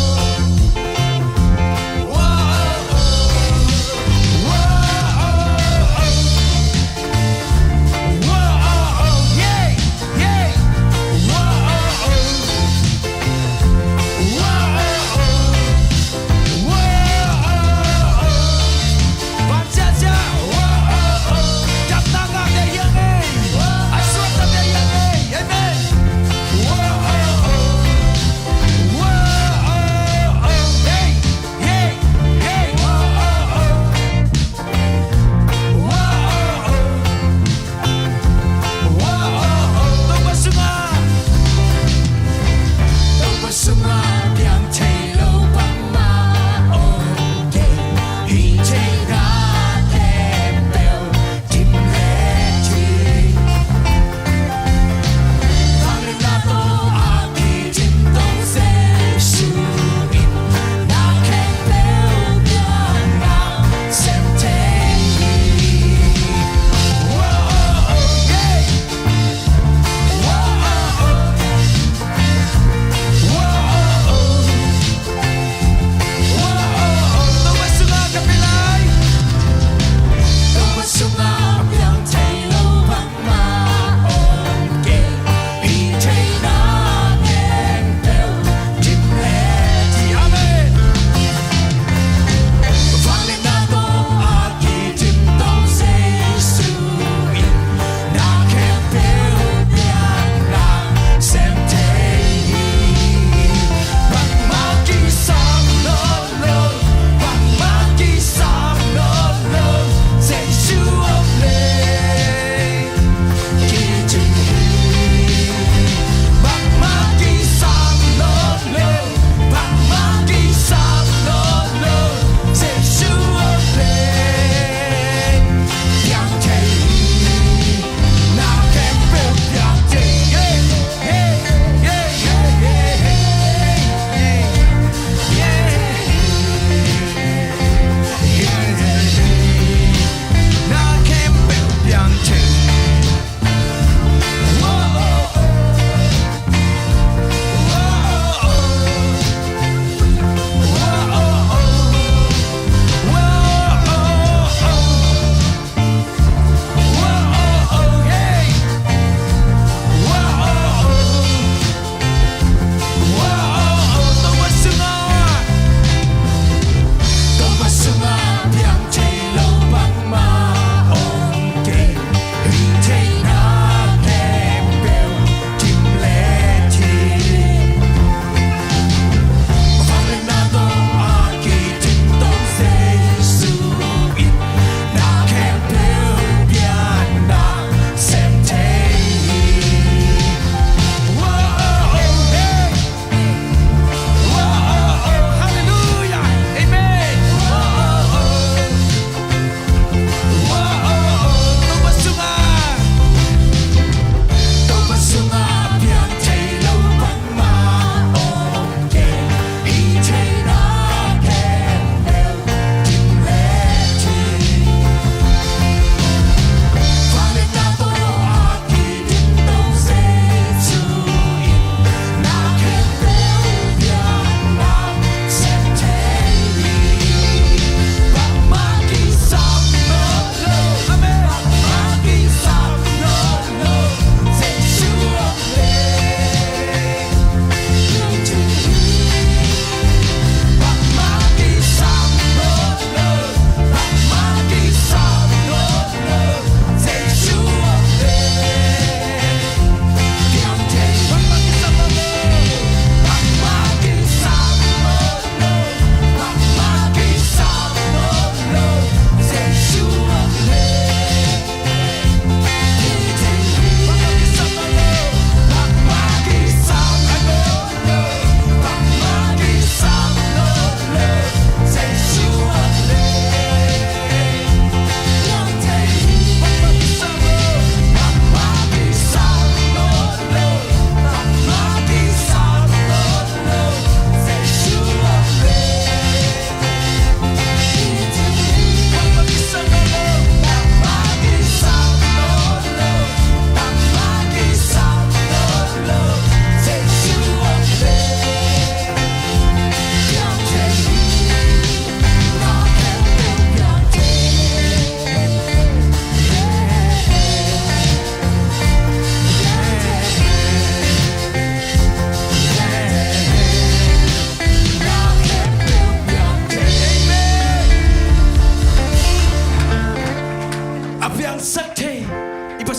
Wah, oh, oh. Wah, oh, oh. Wah, oh, oh. Yeah, yeah. Wah, oh, oh. Wah, oh, oh. Wah, oh, oh. Bang ciahciah. Wah, oh, oh. Dapna ngakte hiang ei.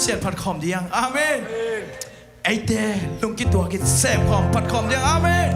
Pasian phat khawm ding. Amen. Eite lungkituak in sem khawm, phat khawm ding. Amen.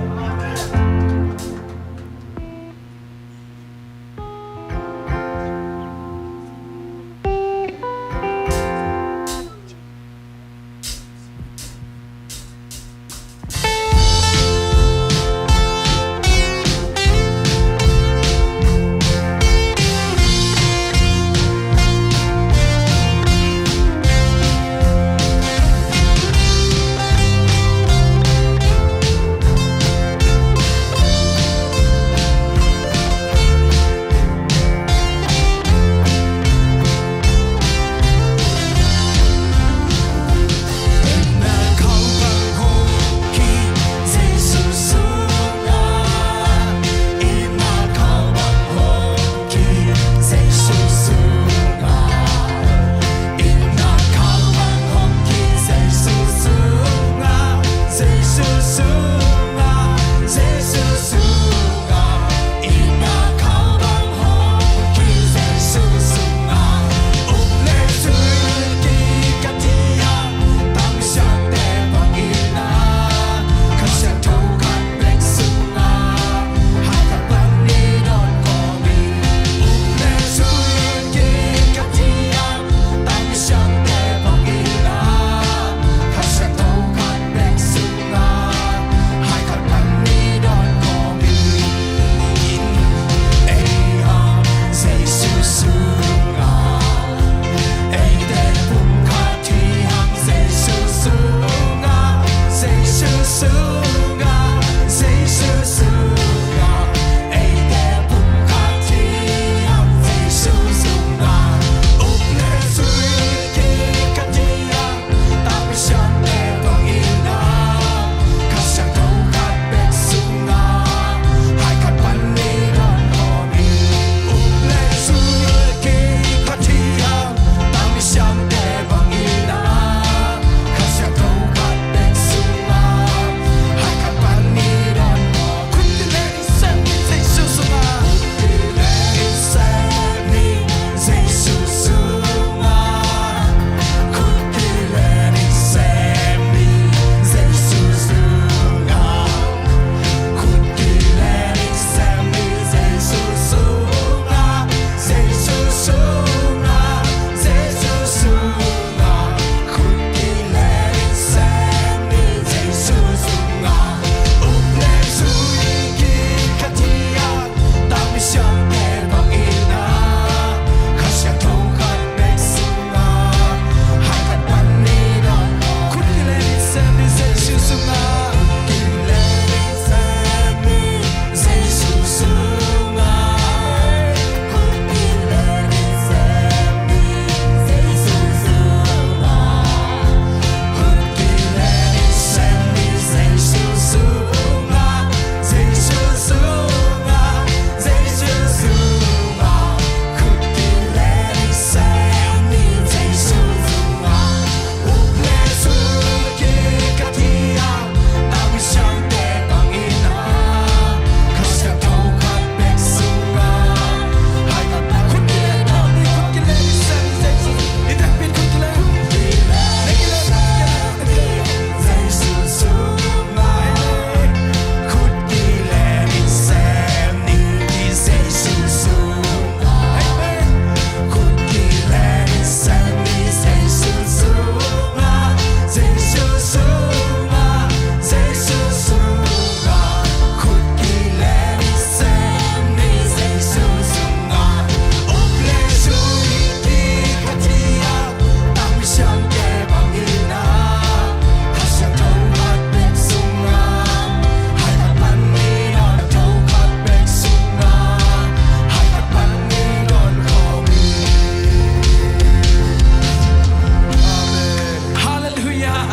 Halleluiah.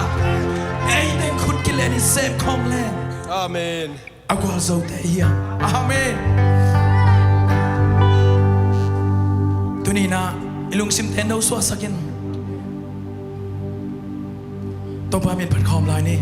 Ei teng khut kilen in sem khawm leng. Amen. A gualzote hi hang. Amen. Tuni-in ah i lungsimte nosuahsak in Topa min phat khawm lai ni.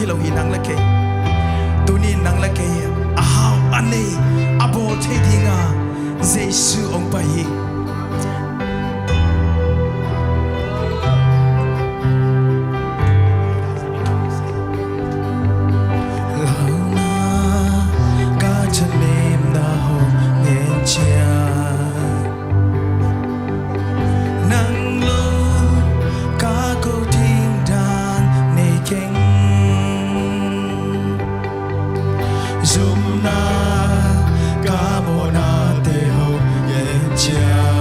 lo hi, nang le kei. Tuni-in nang le kei a hau a nei a bawl thei dinga Jesu hong pai hi. Launa ka thanemna hong ngen ciat, nang lo ka ko ding dan nei keng. Zumna ka mawhnate hong ngen ciat,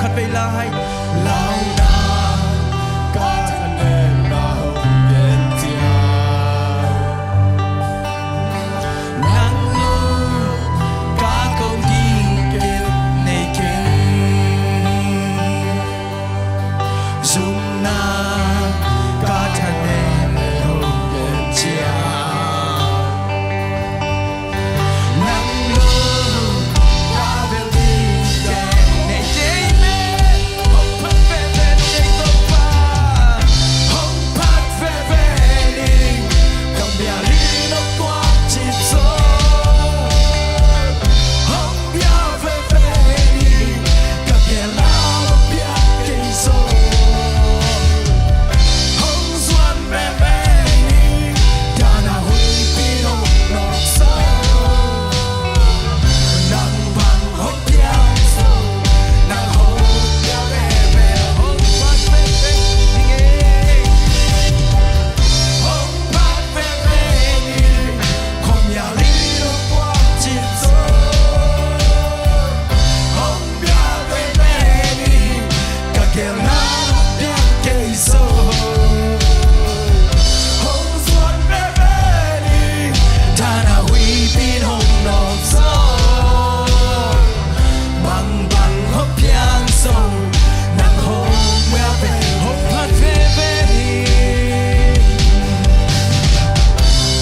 Khat vei lai. Launa ka thanemna hong gen ciat, nang lo ka ko ding kei nei kei. Zumna ka thanemna hong gen ciat, nang lo ka vel ding kei nei kei. Hong phat veve ni Topa, hong phat veve ni. Ka mial in hong tuam cip zong, hong pia veve ni. Ka geelna hong pia kei zong, hong zuan veve ni. Dan a huipi hong nawk zong, nang bang hong piang zong, nang hong pia veve. Hong phat veve ni. Hong phat veve ni. Khuamial in hong tuam cip zong, hong pia veve ni. Ka geelna hong pia kei zong, hong zuan veve ni. Dan a huipi hong nawk zong, bang bang hong piang zong, nang hong pia veve. Hong phat veve ni.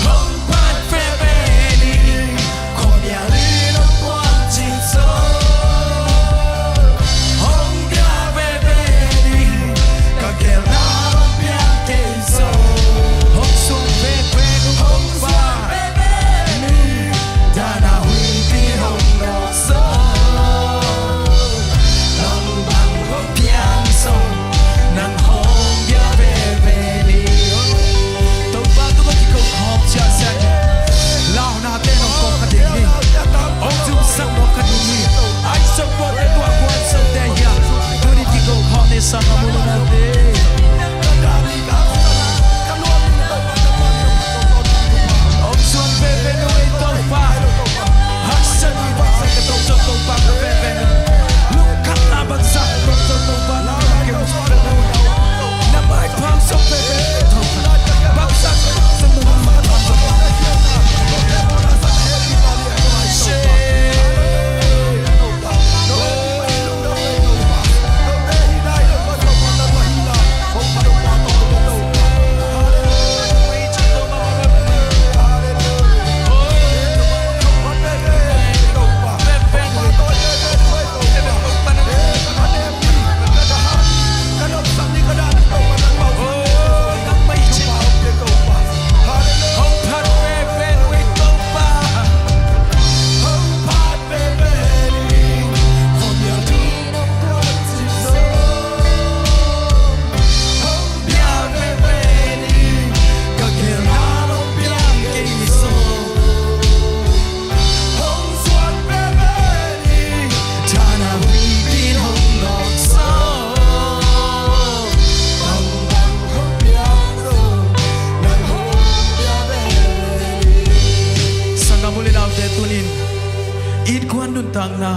Hong phat veve ni. Khuamial in hong tuam cip zong, hong pia veve ni. Ka geelna hong pia kei zong, hong zuan veve ni. Hong zuan veve ni. Dan a huipi hong nawk zong, nang bang hong piang zong, nang hong pia veve ni. Topa tungah kiko khawm ciat sa ing. Launa te nong kawm kha ding hi. Hong zumsak mawk kha ding hi. Ai sawm pawlte tua kuan sawmte hi a, tuni kiko khawm ni. Sanggam u le naute, hong zuan veve ni ei Topa. Haksatna bangzah ka tawh zong Topa ka veve ni. Lungkhamna bangzah ka tawh zong Topa nang hong kei. Na maipha hong zuan veve ni Topa. Bangzah ka tawh zong nang hong kei. Sanggam u le naute, tunin innkuan nuntakna,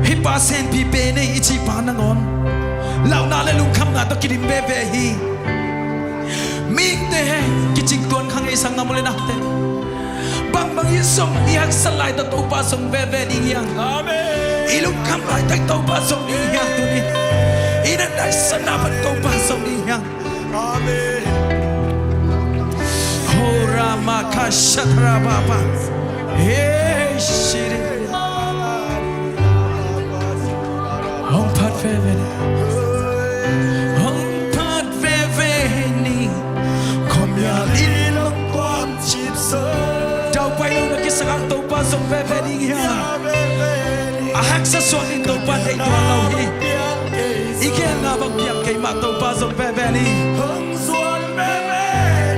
hih pa senpi pe nei i cih pa nangawn launa le lungkhamna tawh kidim veve hi. Mihingte kicing tuan kha ngei, sanggam u le naute. Bangbang hi zong i haksat lai tawh Topa zong veve ding hi hang. Amen. I lungkham lai tawh Topa zong ding hi hang tuni. I na naisatna pan Topa zong ding hi hang. Amen. Ho rama ka shatra baba. Hey, shiri. Hong phat veve ni. Hong phat veve ni. Khuamial in hong kuam cip zong. Daupai lo na kisakang Topa zong veve ding hi hang. A haksa suak in Topa deih tuan lo hi. I geelna bang piang kei mah Topa zong veve ni. Hong zuan veve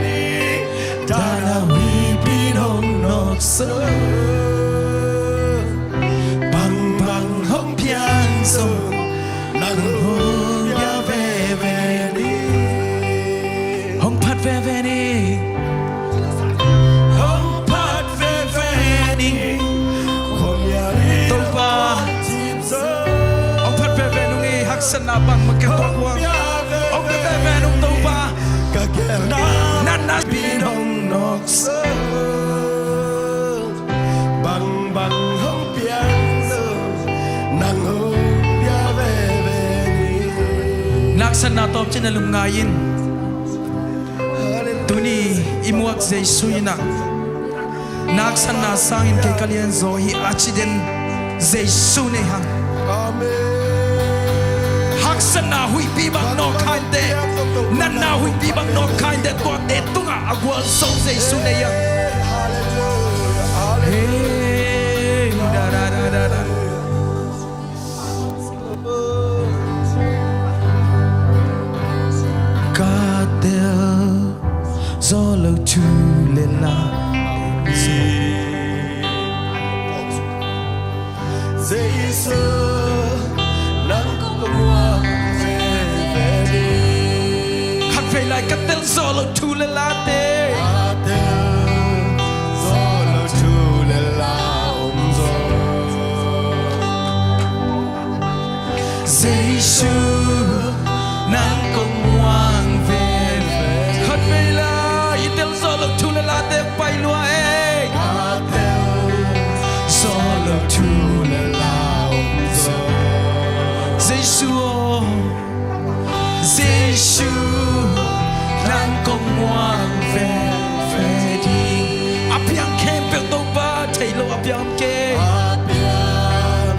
ni. Dan a huipi hong nawk zong, bangbang hong piang zong, nang hong pia veve ni. Hong phat veve ni. Hong phat veve ni. Khuamial in Topa. Haksatna bang mah ka tuak uh a, hong pia veve ning Topa. Ka gelna, natna pi nong nawk sawm. Bangbang hong piang zo, nang hong pia veve ni. Na haksatna tawmcik na lungngai in. Tuni i muak Jesu in ah, na haksatna sangin kei ka lianzaw hi a ci den Jesu nei hang. Amen. Haksatna huihpi bang nawk kha inteh, natna huihpi bang nawk kha inteh, tuate tungah a gualzo Jesu nei hang. Hallelujah, hallelujah. Hey, da, da, da, da, da. Ka tel zawh lo thu le la. Jesu, nang kong muak veve ni. Khatvei lai ka tel zawh lo thu le late. Ka tel zawh lo thu le la om zaw. Jesu, nang kong muak veve. Khatvei lai i tel zawh lo thu le late pai lua e. Ka tel zawh lo thu le la om zaw. Jesu aw, Jesu, nang kong muak veve ding. A piang khempeuh Topa, thei lo a piang kei. A piang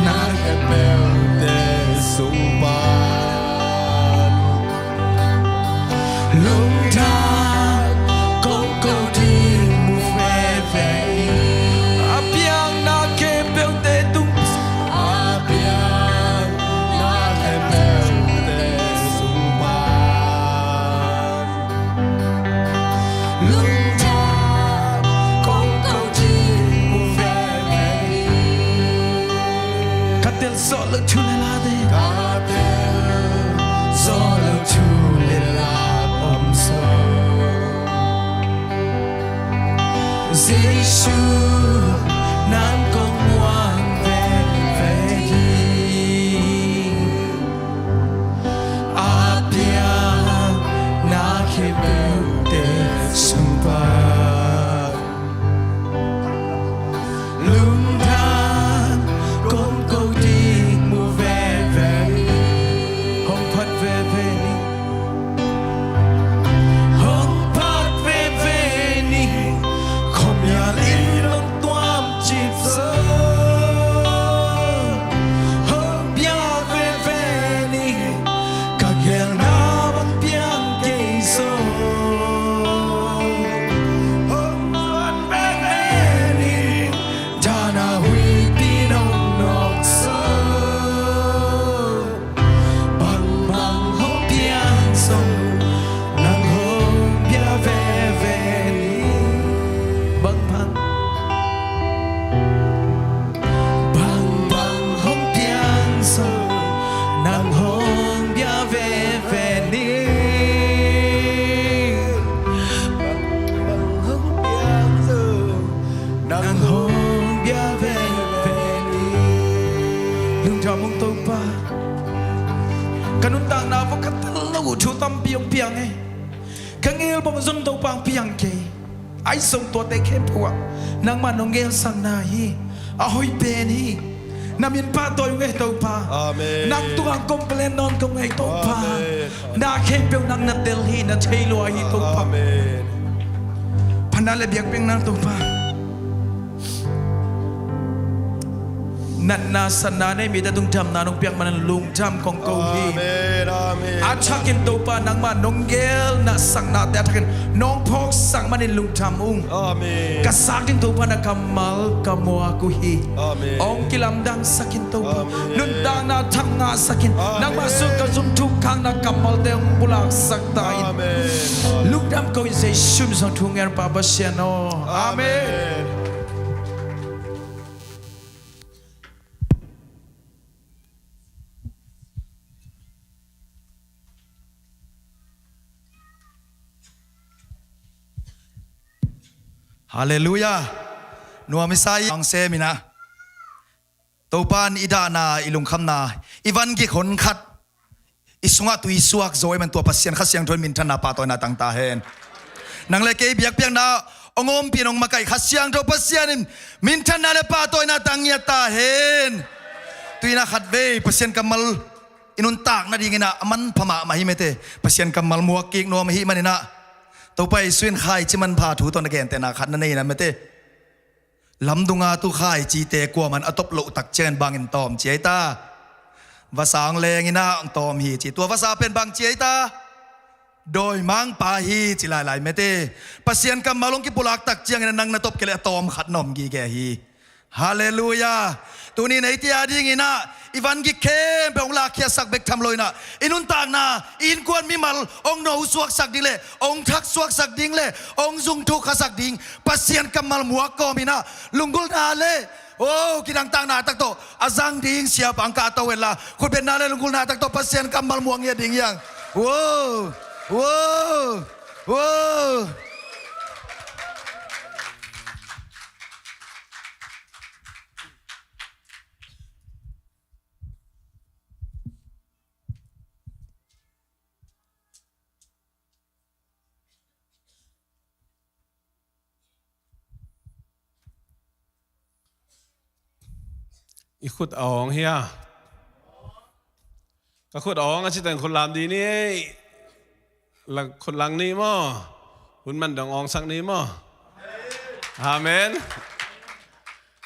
na khempeuhte sung pan lungtang kong ko ding mu veve ni. A piang na khempeuhte tung. A piang na khempeuhte sung pan lungtang kong ko ding mu veve ni. Ka tel zawh lo thu le late. Ka tel zawh lo thu le la om zaw. Jesu, nang kong muak veve ding. A piang na khempeuhte sung pan lungtang kong ko ding mu veve ni. Hong phat veve ni. Hong phat veve ni. Khuamial in hong tuam cip zaw. Hong pia veve ni. Ka gelna bang piang kei zaw. Hong zuan veve ni. Dahna huihpi nong nawk zaw. Bangbang hong piang zaw, nang hong pia veve ni. Bangbang, bangbang hong piang zaw, nang hong pia veve ni. Bangbang hong piang zaw, nang hong pia veve ni. Lungdam ung Topa. Ka nuntakna vua ka tel lo uh thu tampi hong piang e. Ka ngeelbawm zong Topa hong piang kei. Ahi zong tuate khempeuh ah nangmah nong geelsakna hi. A hoih pen hi. Na min pahtawi ung e Topa. Amen. Nang tungah complain nawn kong e Topa. Amen. Na khempeuh nang na tel hi, na thei lua hi Topa. Amen. Phatna le biakpiakna Topa. Natna satna nei mite tung damna nong piak manin lungdam kong ko hi. Amen, amen. A thakin Topa nangmah nong gelna saknate a thakin nong phawksak manin lungdam ung. Amen. Ka sak ding Topa na kammal ka muak uh hi. Amen. Hong kilamdangsak in Topa. Amen. Nuntakna thak ngahsak in. Amen. Nangmah sung ka zum thuk khak na kammalte hong pulaksak ta in. Amen. Lungdam ko in Jesu min suang thu ngen Pa Pasian aw. Amen. Amen. Halleluiah. Nuam i sa i ang sem in ah, Topa in i dahna, i lungkhamna, i van gik hon khat i sungah tui suak zo ahih man tua Pasian Kha Siangtho in minthanna pahtawina tang ta hen. Nang le kei biakpiakna hong ompih in hong makaih Kha Siangtho Pasian in minthanna le pahtawina tang ngiat ta hen. Tuni-in ah khatvei Pasian kammal i nuntak nadingin ah a manpha mahmah hi mate. Pasian kammal muak kik nuam ahih manin ah Topa Jesu in khaici manpha thu tawh na gentehna khat na nei na mate. Lamdunga tu khaicite kuaman a top loh tak ciangin bangin tawm ci ei ta. Vasa hong lengin ah hong tawm hi ci. Tua vasa pen bang ci ei ta. Dawimangpa hi ci lailai mate. Pasian kammal hong kipulak tak ciangin ah nang na top kei leh a tawm khat na om gige hi. Halleluiah. Tuni-in ah eite adingin ah i van gik khempeuh hong lakkhiatsak bek tham lo-in ah i nuntakna, i innkuan mimal hong nosuaksak ding le hong thaksuaksak ding le hong zungthuk khasak ding Pasian kammal muak kawmin ah lunggulhna le, oh, kidangtakna tak tawh a zang ding siapa hong kahto hen la, khutbetna le lunggulhna tak tawh Pasian kammal muak ngiat ding hi hang. Wow. Wow. Wow. I khut a awng hia? Ka khut a awng a ci teng khut lam dih ni. Lang, khut lang ni maw? Hun man dong awngsak ni maw? Amen.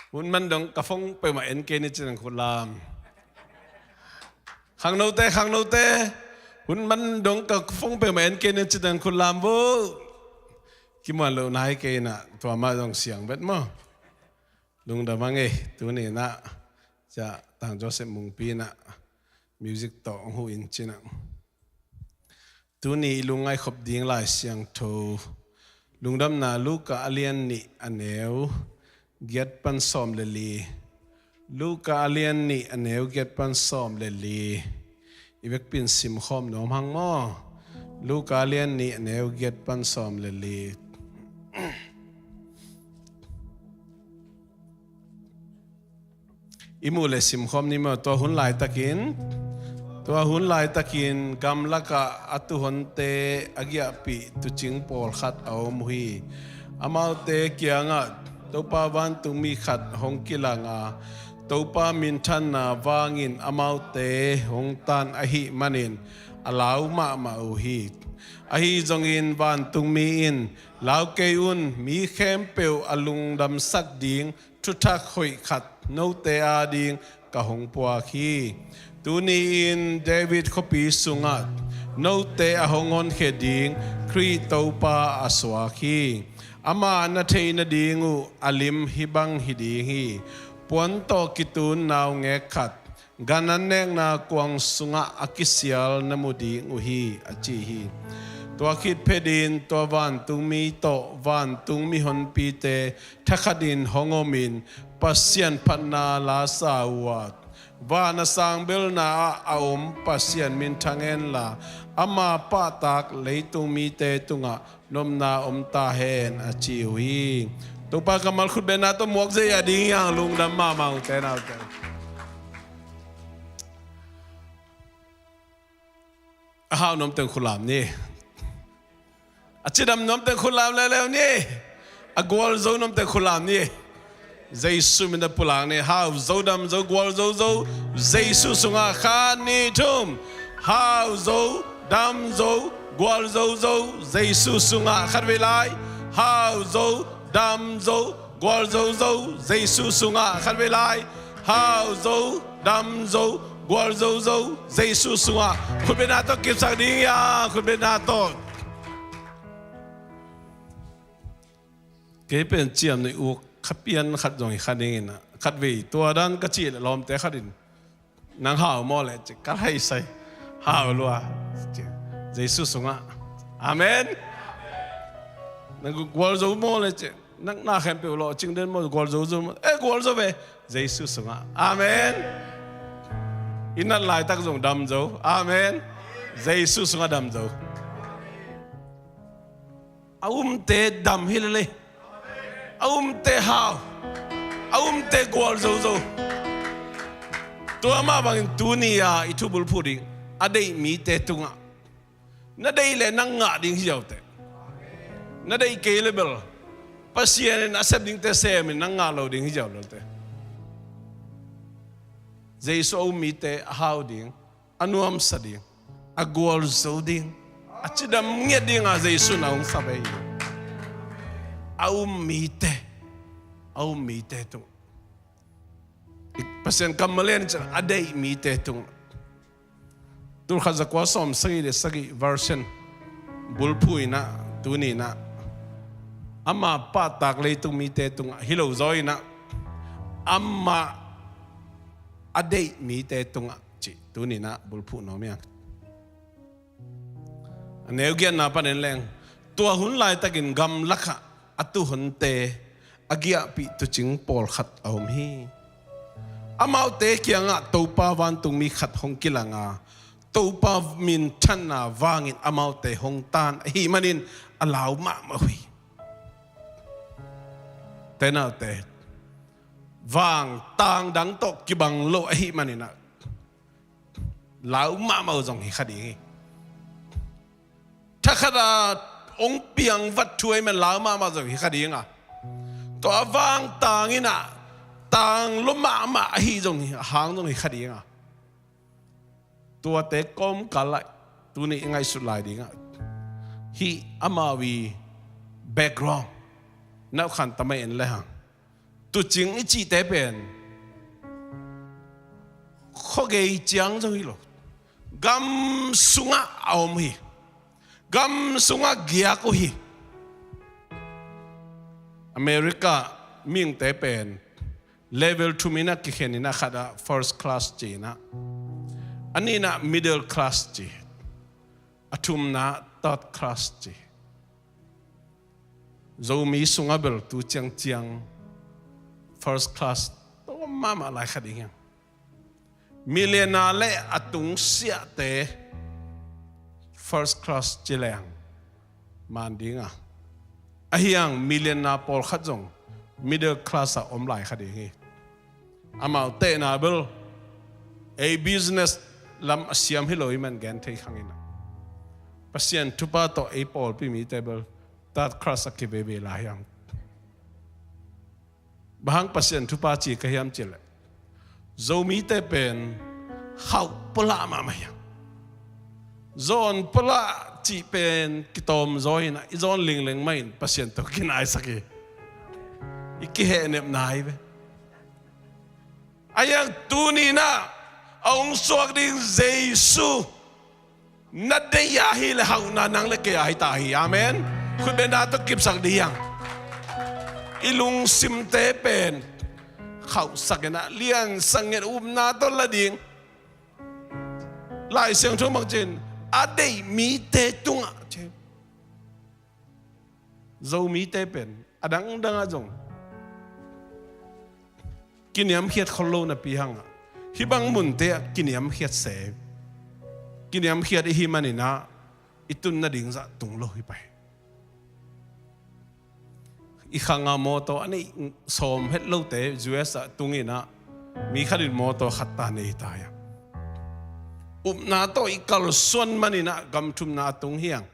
Hun man dong ka phone peuhmah en kei ni ci teng khut lam. Khangnote, khangnote. Hun man dong ka phone peuhmah en kei ni ci teng khut lam vo. Kimuan loh nai kei in ah tua mah zong siang vet maw? Lungdam a ngei, tuni-in ah Sia Tang Joseph Mungpi in ah music tawh hong huh in ci-in ah. Tuni i lungngaih khop ding Lai Siangtho Lungdamna Luka a lian nih a neu giat pan sawm le li. Luka a lian nih a neu giat pan sawm le li. I vekpi in simkhawm nuam hang maw? Luka a lian nih a neu giat pan sawm le li. I muh le simkhawm ni maw? Tua hun laitakin, tua hun laitakin gamlakah a tuuhonte a giahpih tuucing pawlkhat a om uh hi. Amaute kiangah Topa vantungmi khat hong kilang a, Topa minthanna vangin amaute hong tan ahih manin a lau mahmah uh hi. Ahi zongin vantungmi in, "Lau kei un, mi khempeuh a lungdamsak ding thuthak hoih khat note ading ka hong puak hi. Tuni-in David khuapi sungah note a hong honkhia ding Khrih Topa a suak hi. Amah na theih nading uh a lim hih bang hi ding hi. Puan tawh kitun naungek khat gan an nekna kuang sungah a kisial na mu ding uh hi," a ci hi. Tua khit phetin tua vantungmi tawh vantung mihonpite thakhatin hong omin Pasian phatna la sa uh a, van a sang belna ah a om Pasian minthang henla, ama pahtak leitung mite tungah nopna om ta hen, a ci uh hi. Topa kammal khutbetna tawh muak zeizai a ding hi hang. Lungdam mahmah ute naute. A hau nuam teng khut lam ni. A cidam nuam teng khut lam leuleu ni. A gualzo nuam teng khut lam ni. Jesu min a pulak ni. Hau zo, dam zo, gualzo zo Jesu sungah. Khat, nih, thum. Hau zo, dam zo, gualzo zo Jesu sungah. Khatvei lai. Hau zo, dam zo, gualzo zo Jesu sungah. Khatvei lai. Hau zo, dam zo, gualzo zo Jesu sungah. Khutbetna tawh kipsak ding hi a, khutbetna tawh. Kei pen ciamnuih uk kha pian khat zong hi kha dingin ah, khatvei tua dan ka cih leh lawmte khat in, "Nang hau maw leh?" ci, ka laisai. Hau lua ci. Jesu sungah. Amen. "Nang gualzo maw leh?" ci. "Nang na khempeuh lawhcing den maw, gualzo zo maw?" "Eh, gualzo ve." Jesu sungah. Amen. I nat laitak zong dam zo. Amen. Jesu sungah dam zo. A umte dam hi lel e. A umte hau. A umte gualzo zo. Tua mah bangin tuni-a i thubulphuh ding, a deih mite tungah. Na deih leh nang ngah ding hi zaw teh. Na deih kei leh bel Pasian in a sep dingte semin nang ngah lo ding hi zaw lote. Jesu a um mite a hau ding, a nuamsa ding, a gualzo ding, a cidam ngiat dinga Jesu in a hong sap hi. A um mite, a um mite tung. Pasian kammal in a deih mite tung. Tulkhat zakua sawm sagih le sagih version bulphuh inah, tuni inah, ama pahtak leitung mite tungah hi lo zaw inah, ama a deih mite tungah cih tuni inah bulphuh nuam hi hang. A neu giatna panin leng, tua hun laitakin gamlakah a tuhunte a giahpih tuucing pawlkhat a om hi. Amaute kiangah Topa vantungmi khat hong kilanga, Topa minthanna vangin amaute hong tan ahih manin a lau mahmah uh hi. Tenaute, vang tang dang tawh kibang lo ahih maninah lau mahmah uh zong hi kha ding hi. Thakhat a hong piangvat thu ahih man lau mahmah zong hi kha ding a, tua vang tang inah tang lo mahmah ahi zong hi, a hang zong hi kha ding a. Tuate kawmkal ah tuni i ngaihsut lai dingah, hih amau i background na uh khan tamai en le hang. Tuucing i cihte pen khuagei ciang zo hi lo. Gam sungah a om hi. Gam sungah giak uh hi. America mihingte pen level thum inah kikhen inah, khatah first class ci inah, a nihnah middle class ci, a thumna third class ci. Zomi sungah bel tu ciangciang first class tawm mahmah lai kha ding hiang. Millionaire le a tungsiahte first class ci leng man ding a, ahi hang millionaire pawlkhat zong middle class ah om lai kha ding hi. Amau tehna bel ei business lam a siam hi lo i man gen thei khang inah, Pasian thupha tawh ei pawlpi mite bel third class a kiveve lai hiang. Bang hang Pasian thupha ci ka hiam cih leh, Zomite pen khauh pulak mahmah hiang. Zawn pulak cih pen kitawm zaw inah, i zawn lingleng mah in Pasian tawh kinaisak hi. I kihehnep nai ve. Ahi hang tuni inah a hong suak ding Jesu na deih a hi leh hauhna nang le kei a hi ta hi. Amen. Khutbetna tawh kipsak ding hiang. I lungsimte pen khauhsak inah, liansak nget, upna tawh la ding. Lai Siangtho bang ci hiam, a deih mite tungah ci. Zomite pen a dangdang ah zong kiniamkhiat khol lo napi hangah, hih bang munte ah kiniamkhiat se, kiniamkhiat i hih maninah i tun nading zah tung lo hi pai. I khang a mawtaw a neih sawm het lote U S ah tung inah, mi khat in mawtaw khat ta nei ta hiang. Upna tawh i kalsuan maninah gam thumna a tung hiang.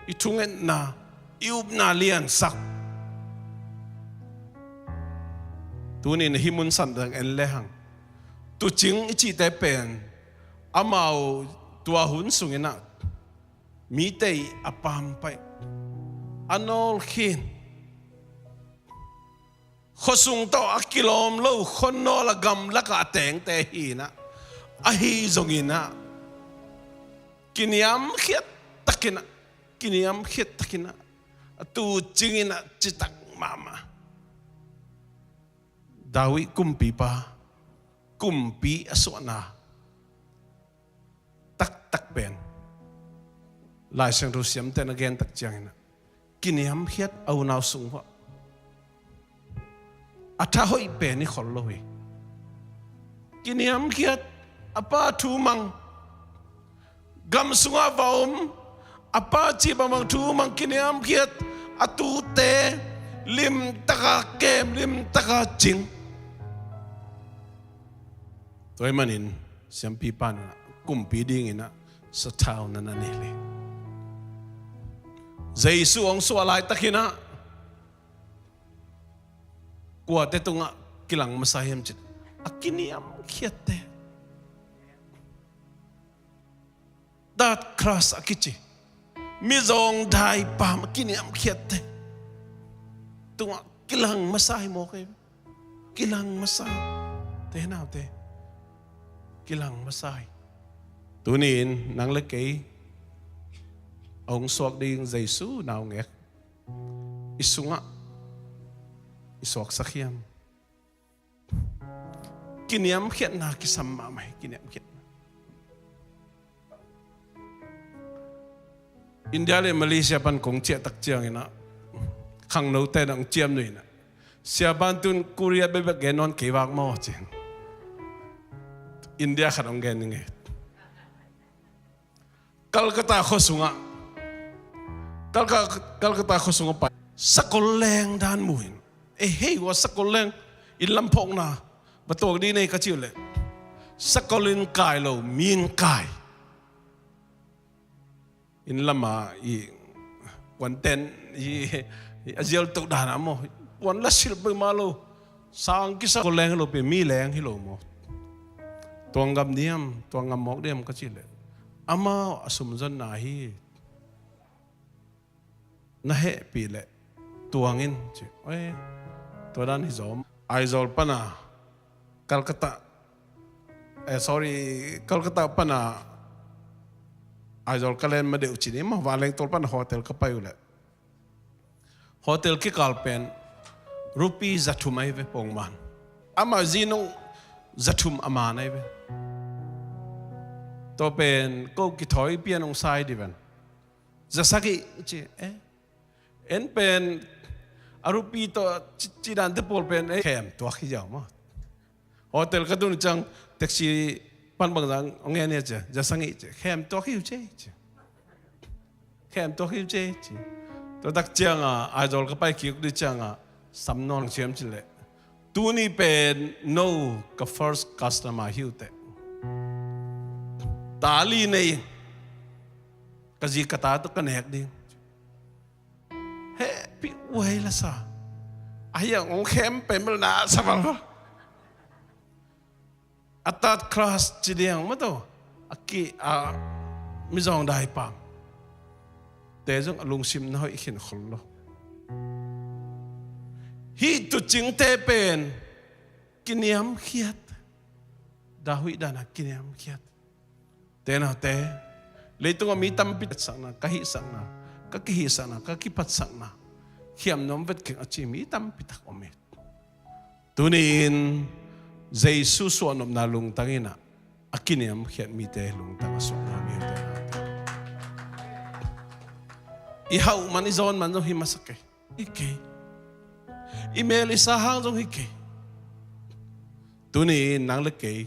I thungetna, i upna liansak. Tunin hih mun san dang en le hang, tuucing i cihte pen amau tua hun sunginah mite i a pampaih, a nawlkhin, khuasung tawh a kilawm lo, khuanawl a gamlakah a tengte hi inah, ahi zonginah kiniamkhiat takinah, kiniamkhiat takinah, a tuucing inah citak mahmah. David kumpipa, kumpi a suahna taktak pen Lai Siangtho siamte na gen tak cianginah kiniamkhiat a unau sung uah a tha hoih pen i khol lo hi. Kiniamkhiat, a pa thu mang, gam sungah va om, a pa cih bangbang thu mang, kiniamkhiat, a tuute limtaka kem, limtaka cing. Tua ahih manin Siampi pan ah kumpi dingin ah sathau na na nei le. Jesu hong suah laitakin ah kuate tungah kilang masa hiam cih, a kiniamkhiatte. Third class a kici, mizawng daipam a kiniamkhiatte tungah kilang masa hi mawk ei. Kilang masa. Te naute, kilang masa hi. Tuni-in nang le kei a hong suak ding Jesu naungek i sungah i suaksak hiam? Kiniamkhiatna kisam mahmah hi, kiniamkhiatna. India le Malaysia pan kong ciah tak ciangin ah, khangnote in hong ciamnuih in ah, "Sia, bantuin Korea bekbek gen nawn kei vak maw," ci-in India khat hong gen ning ei. Calcutta khua sungah, Calca-, Calcutta khua sungah pai, sakol leng dan mu in, "Ei, hei uh ah sakol leng, inn lam phawkna va tuak dih ni ei," ka cih uh leh, sakol in kai lo, mi in kai. Inn lamah i puanten i, i a zial toh dan ah maw, puan la silh peuhmah lo, sang kisa, sakol leng hi lo pen, mi leng hi lo maw. "Tuang ngam diam, tuang ngam mawk diam?" ka cih leh, "Amau a sumzonna hi, na hehpih leh tuang in," ci. Oi, tua dan hi zaw. Aizawl pana Calcutta, eh, sorry, Calcutta pana Aizawl ka len ma deuh ci ni maw, vanleng tol pana hotel ka pai uh leh, hotel kikal pen rupee za thum ahi ve pongman. Amah zi nung za thum a man ahi ve. Tua pen ko kithawi pian hong sa hi dih ven. "Za sagih," ci. "Eh, en pen a rupee tawh ci, ci dante pawl pen, eh, khem tuak hi ziau maw." Hotel ka tun ciang taxi pan bangzah hong ngen hiam ci, "Za sagih," ci. "Khem tuak hi uh," ci, ci. "Khem tuak hi uh," ci, ci. Tua tak ciangah Aizawl ka pai kik dih ciangah sam nawn siam cih leh, "Tuni pen no ka first customer hi uh teh. Ta li nei, ka zi ka ta tawh ka nek ding." Hehpih uh ei la sa. Ahi hang hong khem pen bel na sa valval. A third class ci ding maw, tua a ki, a mizawng daipam te zong a lungsim na hoih khin khol lo. Hih tuucingte pen kiniamkhiat. David dan a kiniamkhiat. Te naute, leitungah mi tampi hihsakna, ka hihsakna, ka kihihsakna, ka kiphatsakna, khiam nuam vet keng a ci mi tampi tak om hi. Tuni-in Jesu suahnopna lungtang in ah, a kiniamkhiat mite lungtang a suahna mite. I hauh man, i zawn man zong hi masa kei. Hi kei. I mel i sa hang zong hi kei. Tuni-in nang le kei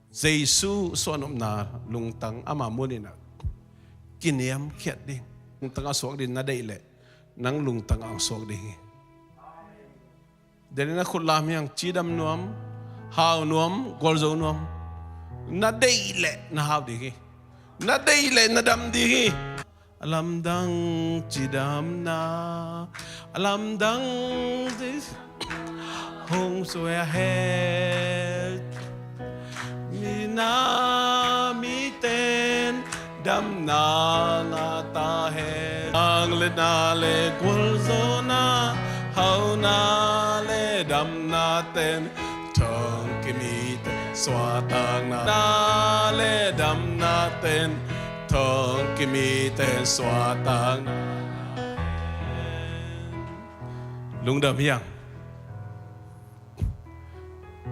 Jesu suahnopna lungtang ama mun in ah kiniamkhiat ding. Lungtang a suak ding na deih leh, nang lungtang a suak ding hi. Denin a khut lam hiang, cidam nuam, hau nuam, gualzo nuam. Na deih leh na hau ding hi. Na deih leh na dam ding hi. A lamdang cidamna, a lamdang hong suak het. Mina miten damna ngah ta hen. Ang le na le gualzawhna, hauhna le damna ten, thong kimite suahtakna. Na le damna ten, thong kimite suahtakna. Lungdam hiang.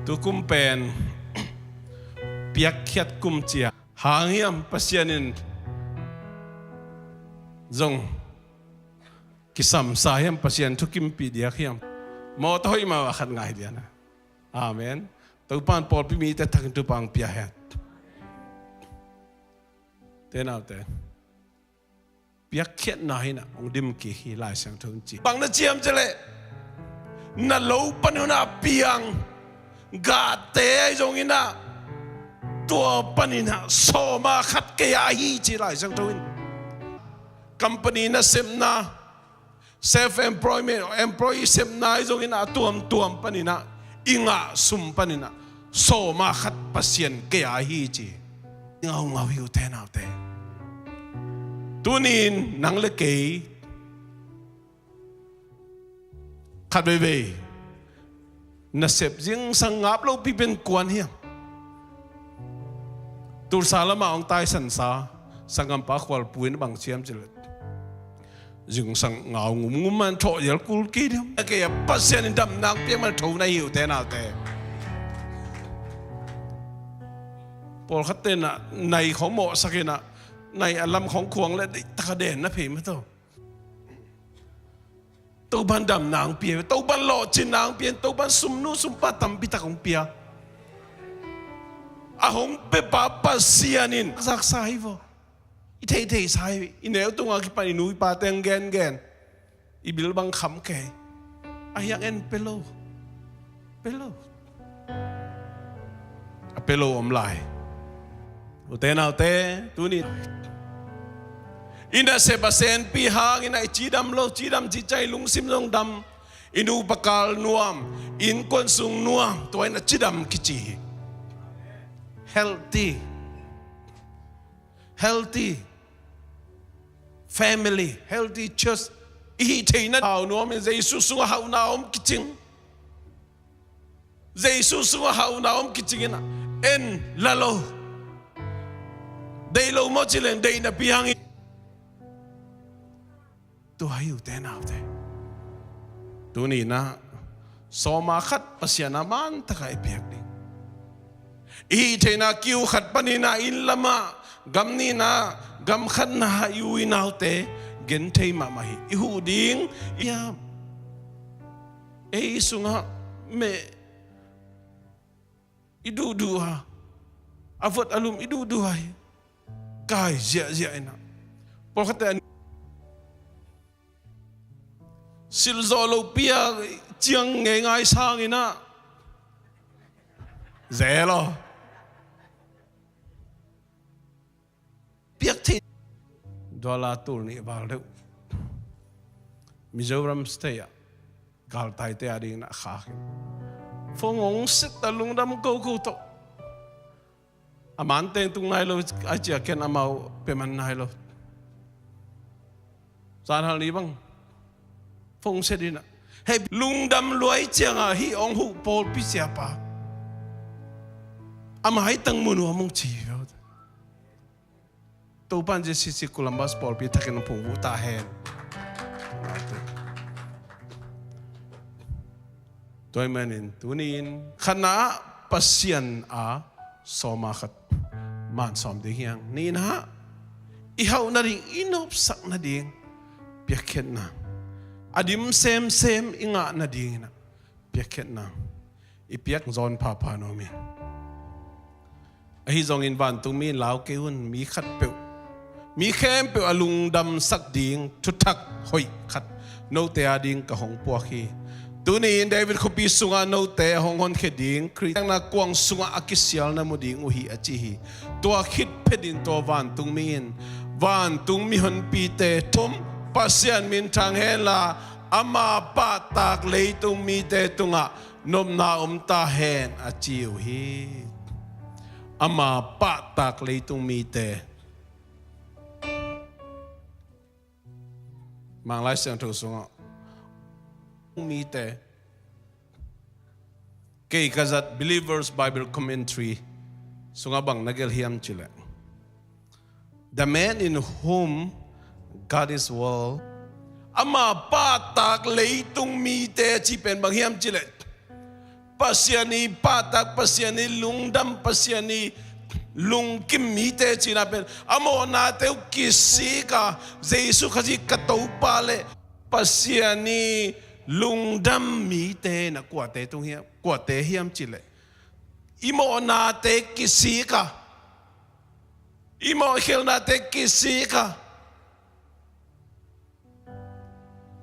Tukum pen piakkhiat kum cia hang hiam, Pasian in zong kisamsa hiam, Pasian thukimpih diak hiam? Mawtaw hoih mah a khat ngah hi lian a. Amen. Topa'n pawlpi mite thakin thupha hong pia hen. Te naute, piakkhiatna hi in ah hong dim kik hi, Lai Siangtho in ci. Bang na ci hiam cih leh, na lo pan un ah piang gahte ahi zongin ah, Tua panin ah sawma khat kei a hi ci Lai Siangtho in. Company nasepna, self employment, employee sepna i zongin a tuamtuam panin ah i ngah sum panin ah sawma khat Pasian kei a hi ci. I ngaungau hi ute naute. Tunin nang le kei khat veivei nasep zingsang ngap lopi pen kuan hiam? Tulsa lamah hong taisansa sanggampa Khualpu in bang ci hiam cileh, zingsang ngau ngumngum man thawh yel kul kei diam. A kei a Pasian in damna hong piak man tho na hi ute naute. Pawlkhat tenah nai khong mawhsak inah nai a lam khong khuang le deih taka den na phei mah tawh. Topan damna hong pia, Topan lawhcinna hong pia, Topan sumnu sumpa tampi tak hong pia. A hong pepa Pasian in zaksa hi vaw. I theihtheihsa hi, i neu tungah kipan i nu i pate hong gengen. I bil bang kham kei. A hiang en pia lo. Pia lo. A pia lo om lai. Ute naute, tuni i nasep a senpi hangin a i cidam lo, cidam cih ciang i lungsim zong dam, i nupa kal nuam, innkuan sung nuam, tua in a cidam kici hi. Healthy. Healthy family, healthy church. I hih theihna hau nuam in Jesu sungah hauhna om kicing. Jesu sungah hauhna om kicing inah en la lo. Deih lo maw ci leng deih napi hangin. Tua hi ute naute. Tuni inah sawma khat Pasian a mantakah i piak ding. I hih theihna kiu khat panin ah inn lamah gam nihna gam khatna i u i naute gen thei mahmah hi. I huh ding i hiam? Ei sungah meh i duhduh a, a vot a lum i duhduh a hi. Kai ziahziah inah pawlkhatte an silzawh lopi a ciang ngeingai sanginah zel aw. Piak thei. Dollar tul nih val deuh Mizoram state ah galtaite a dingin a khak in phone hong set a lungdam koko tawh. A man teng tung nai lo a cia ken amau pia man nai lo. Zanhal ni bang phone set inah hei lungdam luai ciangah hih hong huh pawlpi siapa a maitang mun uh a mong ci hi. Topan J C C Columbus pawlpi thakin phungvuh ta hen. Tua ahih manin tuni-in khatna ah Pasian a sawma khat man sawm ding hiang. Nihna ah i hauh nading, i nopsak nading piakkhiatna, a dim semsem i ngah nading inah piakkhiatna i piak zawn phapha nuam hi. Ahi zongin vantungmi in lau kei un, mi khatpeuh, mi khempeuh a lungdamsak ding thuthak hoih khat note a ding ka hong puak hi. Tuni-in David khuapi sungah note a hong honkhia ding Khrih biakna kuang sungah a kisialna mu ding uh hi a ci hi. Tua khit phetin tua vantungmi in vantung mihonpite thum Pasian minthang henla ama pahtak leitung mite tungah nopna om ta hen a ci uh hi. Ama pahtak leitung mite. Manglai Siangtho sungah mite, kei ka zat Believers Bible Commentary sungah bang na gelh hiam cileh, "The man in whom God is well." Ama pahtak leitung mite ci pen bang hiam cileh, Pasian i pahtak, Pasian i lungdam, Pasian i lungkim mite cina pen a mawhnate uh kisik a, Jesu Khazih ka Topa le Pasian i lungdam mite na kuate tung hiam, kuate hiam cileh, i mawhnate kisik a, i mawhkhialhnate kisik a,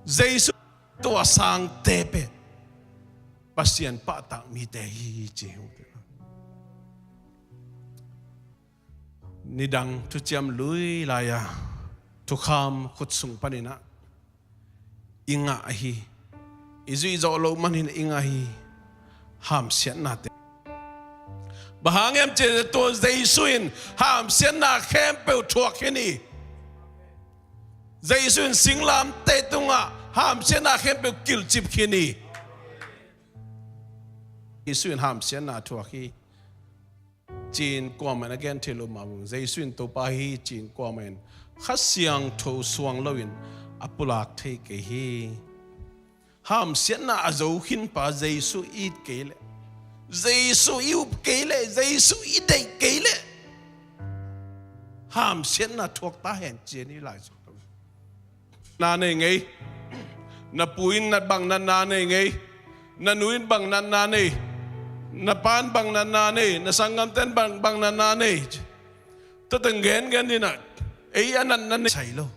Jesu tua sangte pen Pasian pahtak mite hi ci hi. Nidang thuciam lui lai-a thukham khut sung panin ah i ngah hi, i zuih zawh loh manin i ngah hi, hamsiatnate. Bang hang hiam cih leh tua Jesu in hamsiatna khempeuh thuak khin hi. Jesu in singlamteh tungah hamsiatna khempeuh kilcip khin hi. Jesu in hamsiatna thuak hi, ci-in kuamah in a gen thei lo mah bang, Jesu in Topa hi ci-in kuamah in Kha Siangtho suang loin a pulak thei kei hi. Hamsiatna a zo khinpa Jesu i it kei leh, Jesu i up kei leh, Jesu i deih kei leh, hamsiatna thuak ta hen ci-in i lai suk lo. Na nei ngei. Na pu in na bang natna nei ngei. Na nu in bang natna nei. Na pa in bang natna nei. Na sanggamte in bang, bang natna nei. Tua teng gengen ding ah, ei a natna nei kisai lo.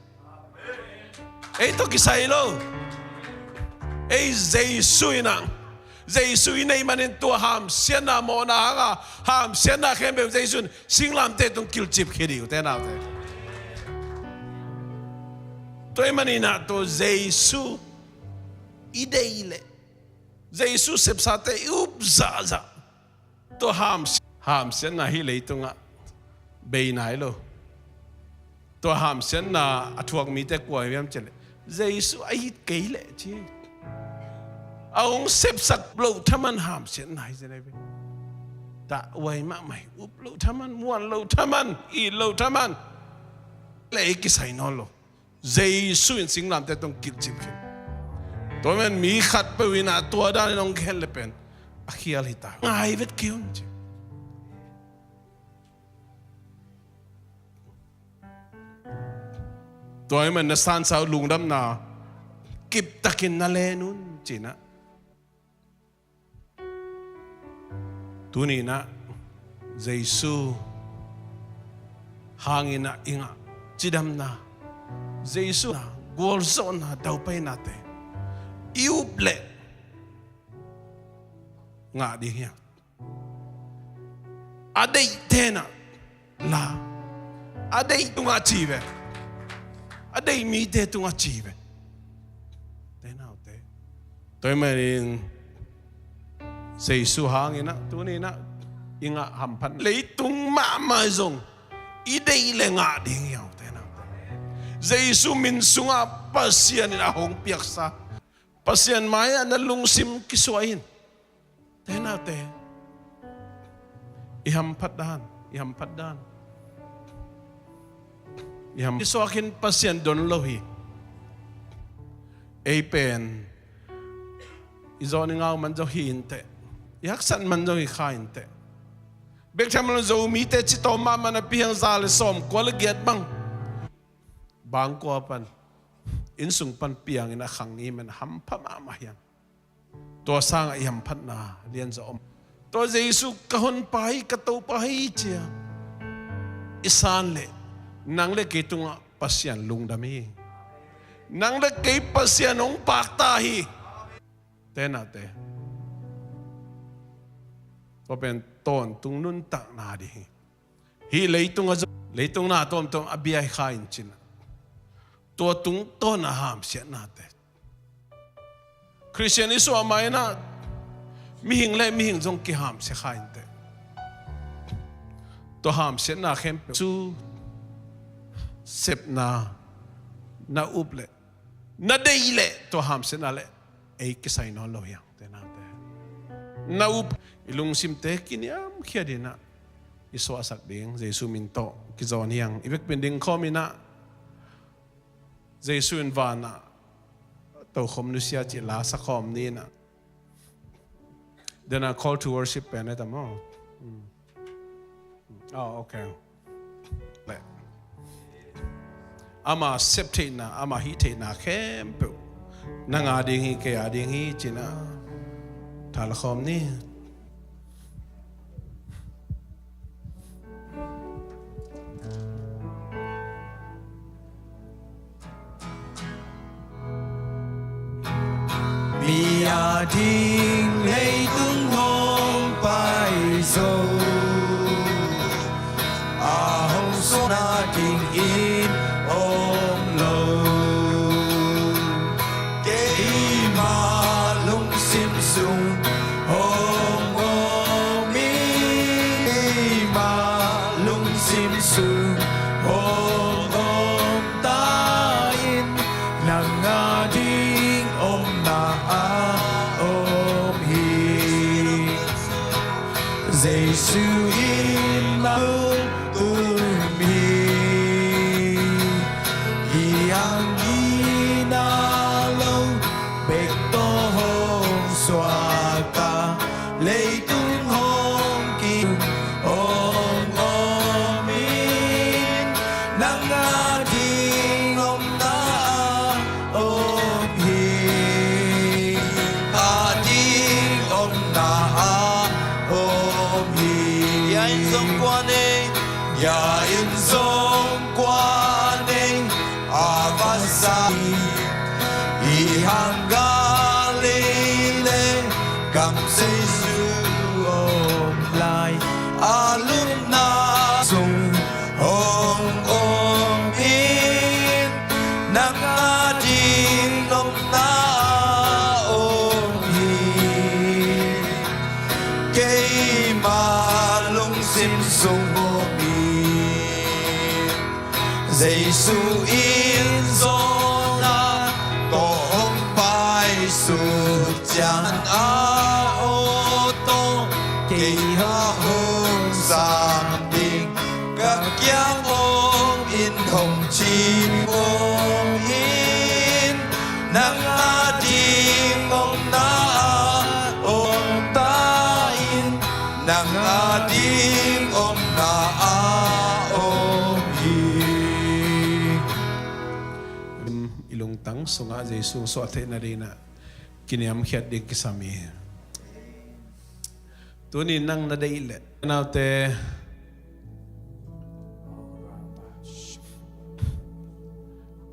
Ei tawh kisai lo. Ei Jesu in ah, Jesu i neih manin tua hamsiatna mawhna hang a, hamsiatna khempeuh Jesu in singlamteh tung kilcip khia ding uh, te naute. Tua ahih manin ah tua Jesu i deih leh, Jesu sepsate i up zahzah, tua ham, hamsiatna hih leitungah bei nai lo. Tua hamsiatna a thuak mite kua hiam cih leh, Jesu a it kei leh ci. A hong sepsak loh thaman hamsiatna hi zen ahi ve. Tawh huai mahmah hi, up loh thaman, muan loh thaman, it loh thaman. Leh ei kisai nawn lo. Jesu in singlamteh tung kilcip khin. Tua man mi khatpeuh in ah tua danin hong gen leh pen a khial hi ta. Ngai vet kei un ci. Tua ahih man na sansa uh lungdamna kiptakin na len un ci-in ah. Tuni-in ah Jesu hangin ah i ngah cidamna, Jesu na gualzawhna, daupaihnate i up leh ngah ding hiam? A deihte in ah la, a deih tungah ci ve, a deih mite tungah ci ve. Te naute, tua ahih manin Jesu hangin ah tuni-in ah i ngah hamphat, leitung mahmah zong i deih leh ngah ding hi hang, te naute. Jesu min sungah Pasian in a hong piaksa, Pasian mai-ah na lungsim kisuah in. Te naute, i hamphat dan, i hamphat dan, i ham, i suakin Pasian don lo hi. Ei pen i zawh i ngau man zong hi inteh, i haksat man zong hi kha inteh. Bek tham lo Zomite ci tawm mahmah napi hang za le sawmkua le giat bang, bangkua pan, innsung pan piangin a khang i man hampha mahmah hi hang. Tua sangah i hamphatna lianzaw om. Tua Jesu ka honpa hi, ka Topa hi ci-a i san leh, nang le kei tungah Pasian lungdam hi. Nang le kei Pasian hong pakta hi. Te naute, tua pen tawntung nuntakna ding hi. Hih leitung a zong, leitung na tuamtuam a bia hi kha in cin ah, tua tungtawn a hamsiatnate. Khristian i suah ma-in ah mihing le mihing zong kihamsia kha inteh. Tua hamsiatna khempeuh Jesu sepna na up leh, na deih leh tua hamsiatna leh ei kisai nawn lo hi hang, te naute. Na up, i lungsimte kiniamkhiat in ah i suahsak ding Jesu min tawh kizawn hi hang. I vekpi-in dingkhawm in ah, Jesu in vanah tokhom nusia cih la sakhawm ni in ah. Then a call to worship pen e tam aw. Mm. Oh, okay. Le, ama sep theihna, ama hih theihna khempeuh nang a ding hi, kei a ding hi ci-in ah thalkhawm ni. Mi a ding leitung hong pai zo, a hong Jesu in mah tum hi. I hang gina lo bek tawh hong suak a, leitung hong ki hong om in, nang a ding omna ah om hi. A ding omna ah om hi. Ya in zong kua nei, ya in zong kua nei, a va sa i hang Galilee gam Jesu om lai, a lupna sung hong om in, nang a ding omna ah om hi. Keima lungsim sung om hi. Jesu in Jonah tawh hong paisuk ciang, a aw tawh kei hong sam ding, ka kiang om in hong ci om in, nang a ding omna ah om ta in, nang a ding omna ah om hi. I lungtang sungah Jesu suah theihna dingin ah kiniamkhiat ding kisam hi. Tuni nang na deih leh, naute,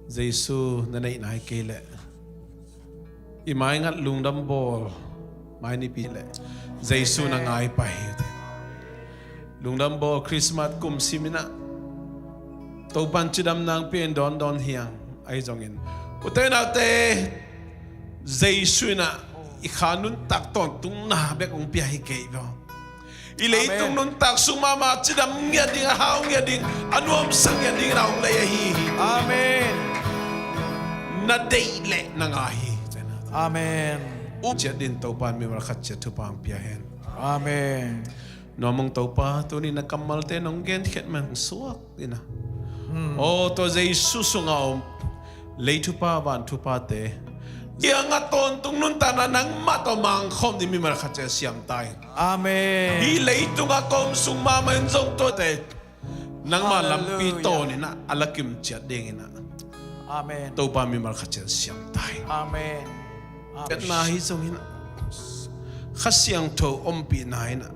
Jesu na neih nai kei leh, i maingat lungdam bawl mai nipi leh Jesu na ngai pah hi. Lungdam bawl, Christmas kum sim in ah Topa'n cidam nang pia in dawndawn hi hang. Ahi zongin ute naute, Jesu in ah i kha nuntak tawntungna bek hong pia hi kei lo. I leitung, amen, nuntak sung mahmah cidam ngiat ding, a hau ngiat ding, a nuamsa ngiat ding in ah hong lei ahi hi. Amen. Na deih leh na ngai hi. Amen. Um ciat dingin Topa'n mimal khat ciat thupha hong pia hen. Amen. Nuam ung Topa, tuni na kammalte nong genkhiat man suak in ah, hmm, aw, tua Jesu sungah om lei thupha, van thuphate kiangah tawntung nuntakna nangmah tawh mangkhawm ding mimal khat ciat siam ta in. Amen. Hih leitungah ka om sung mahmah in zong tuate nangmah lampi, hallelujah, tawn in ah a lakim ciat dingin ah, amen, Topa mimal khat ciat siam ta in. Amen. Amen. Petna hi zongin ah, Kha Siangtho ompihna in ah,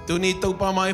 tuni Topa mai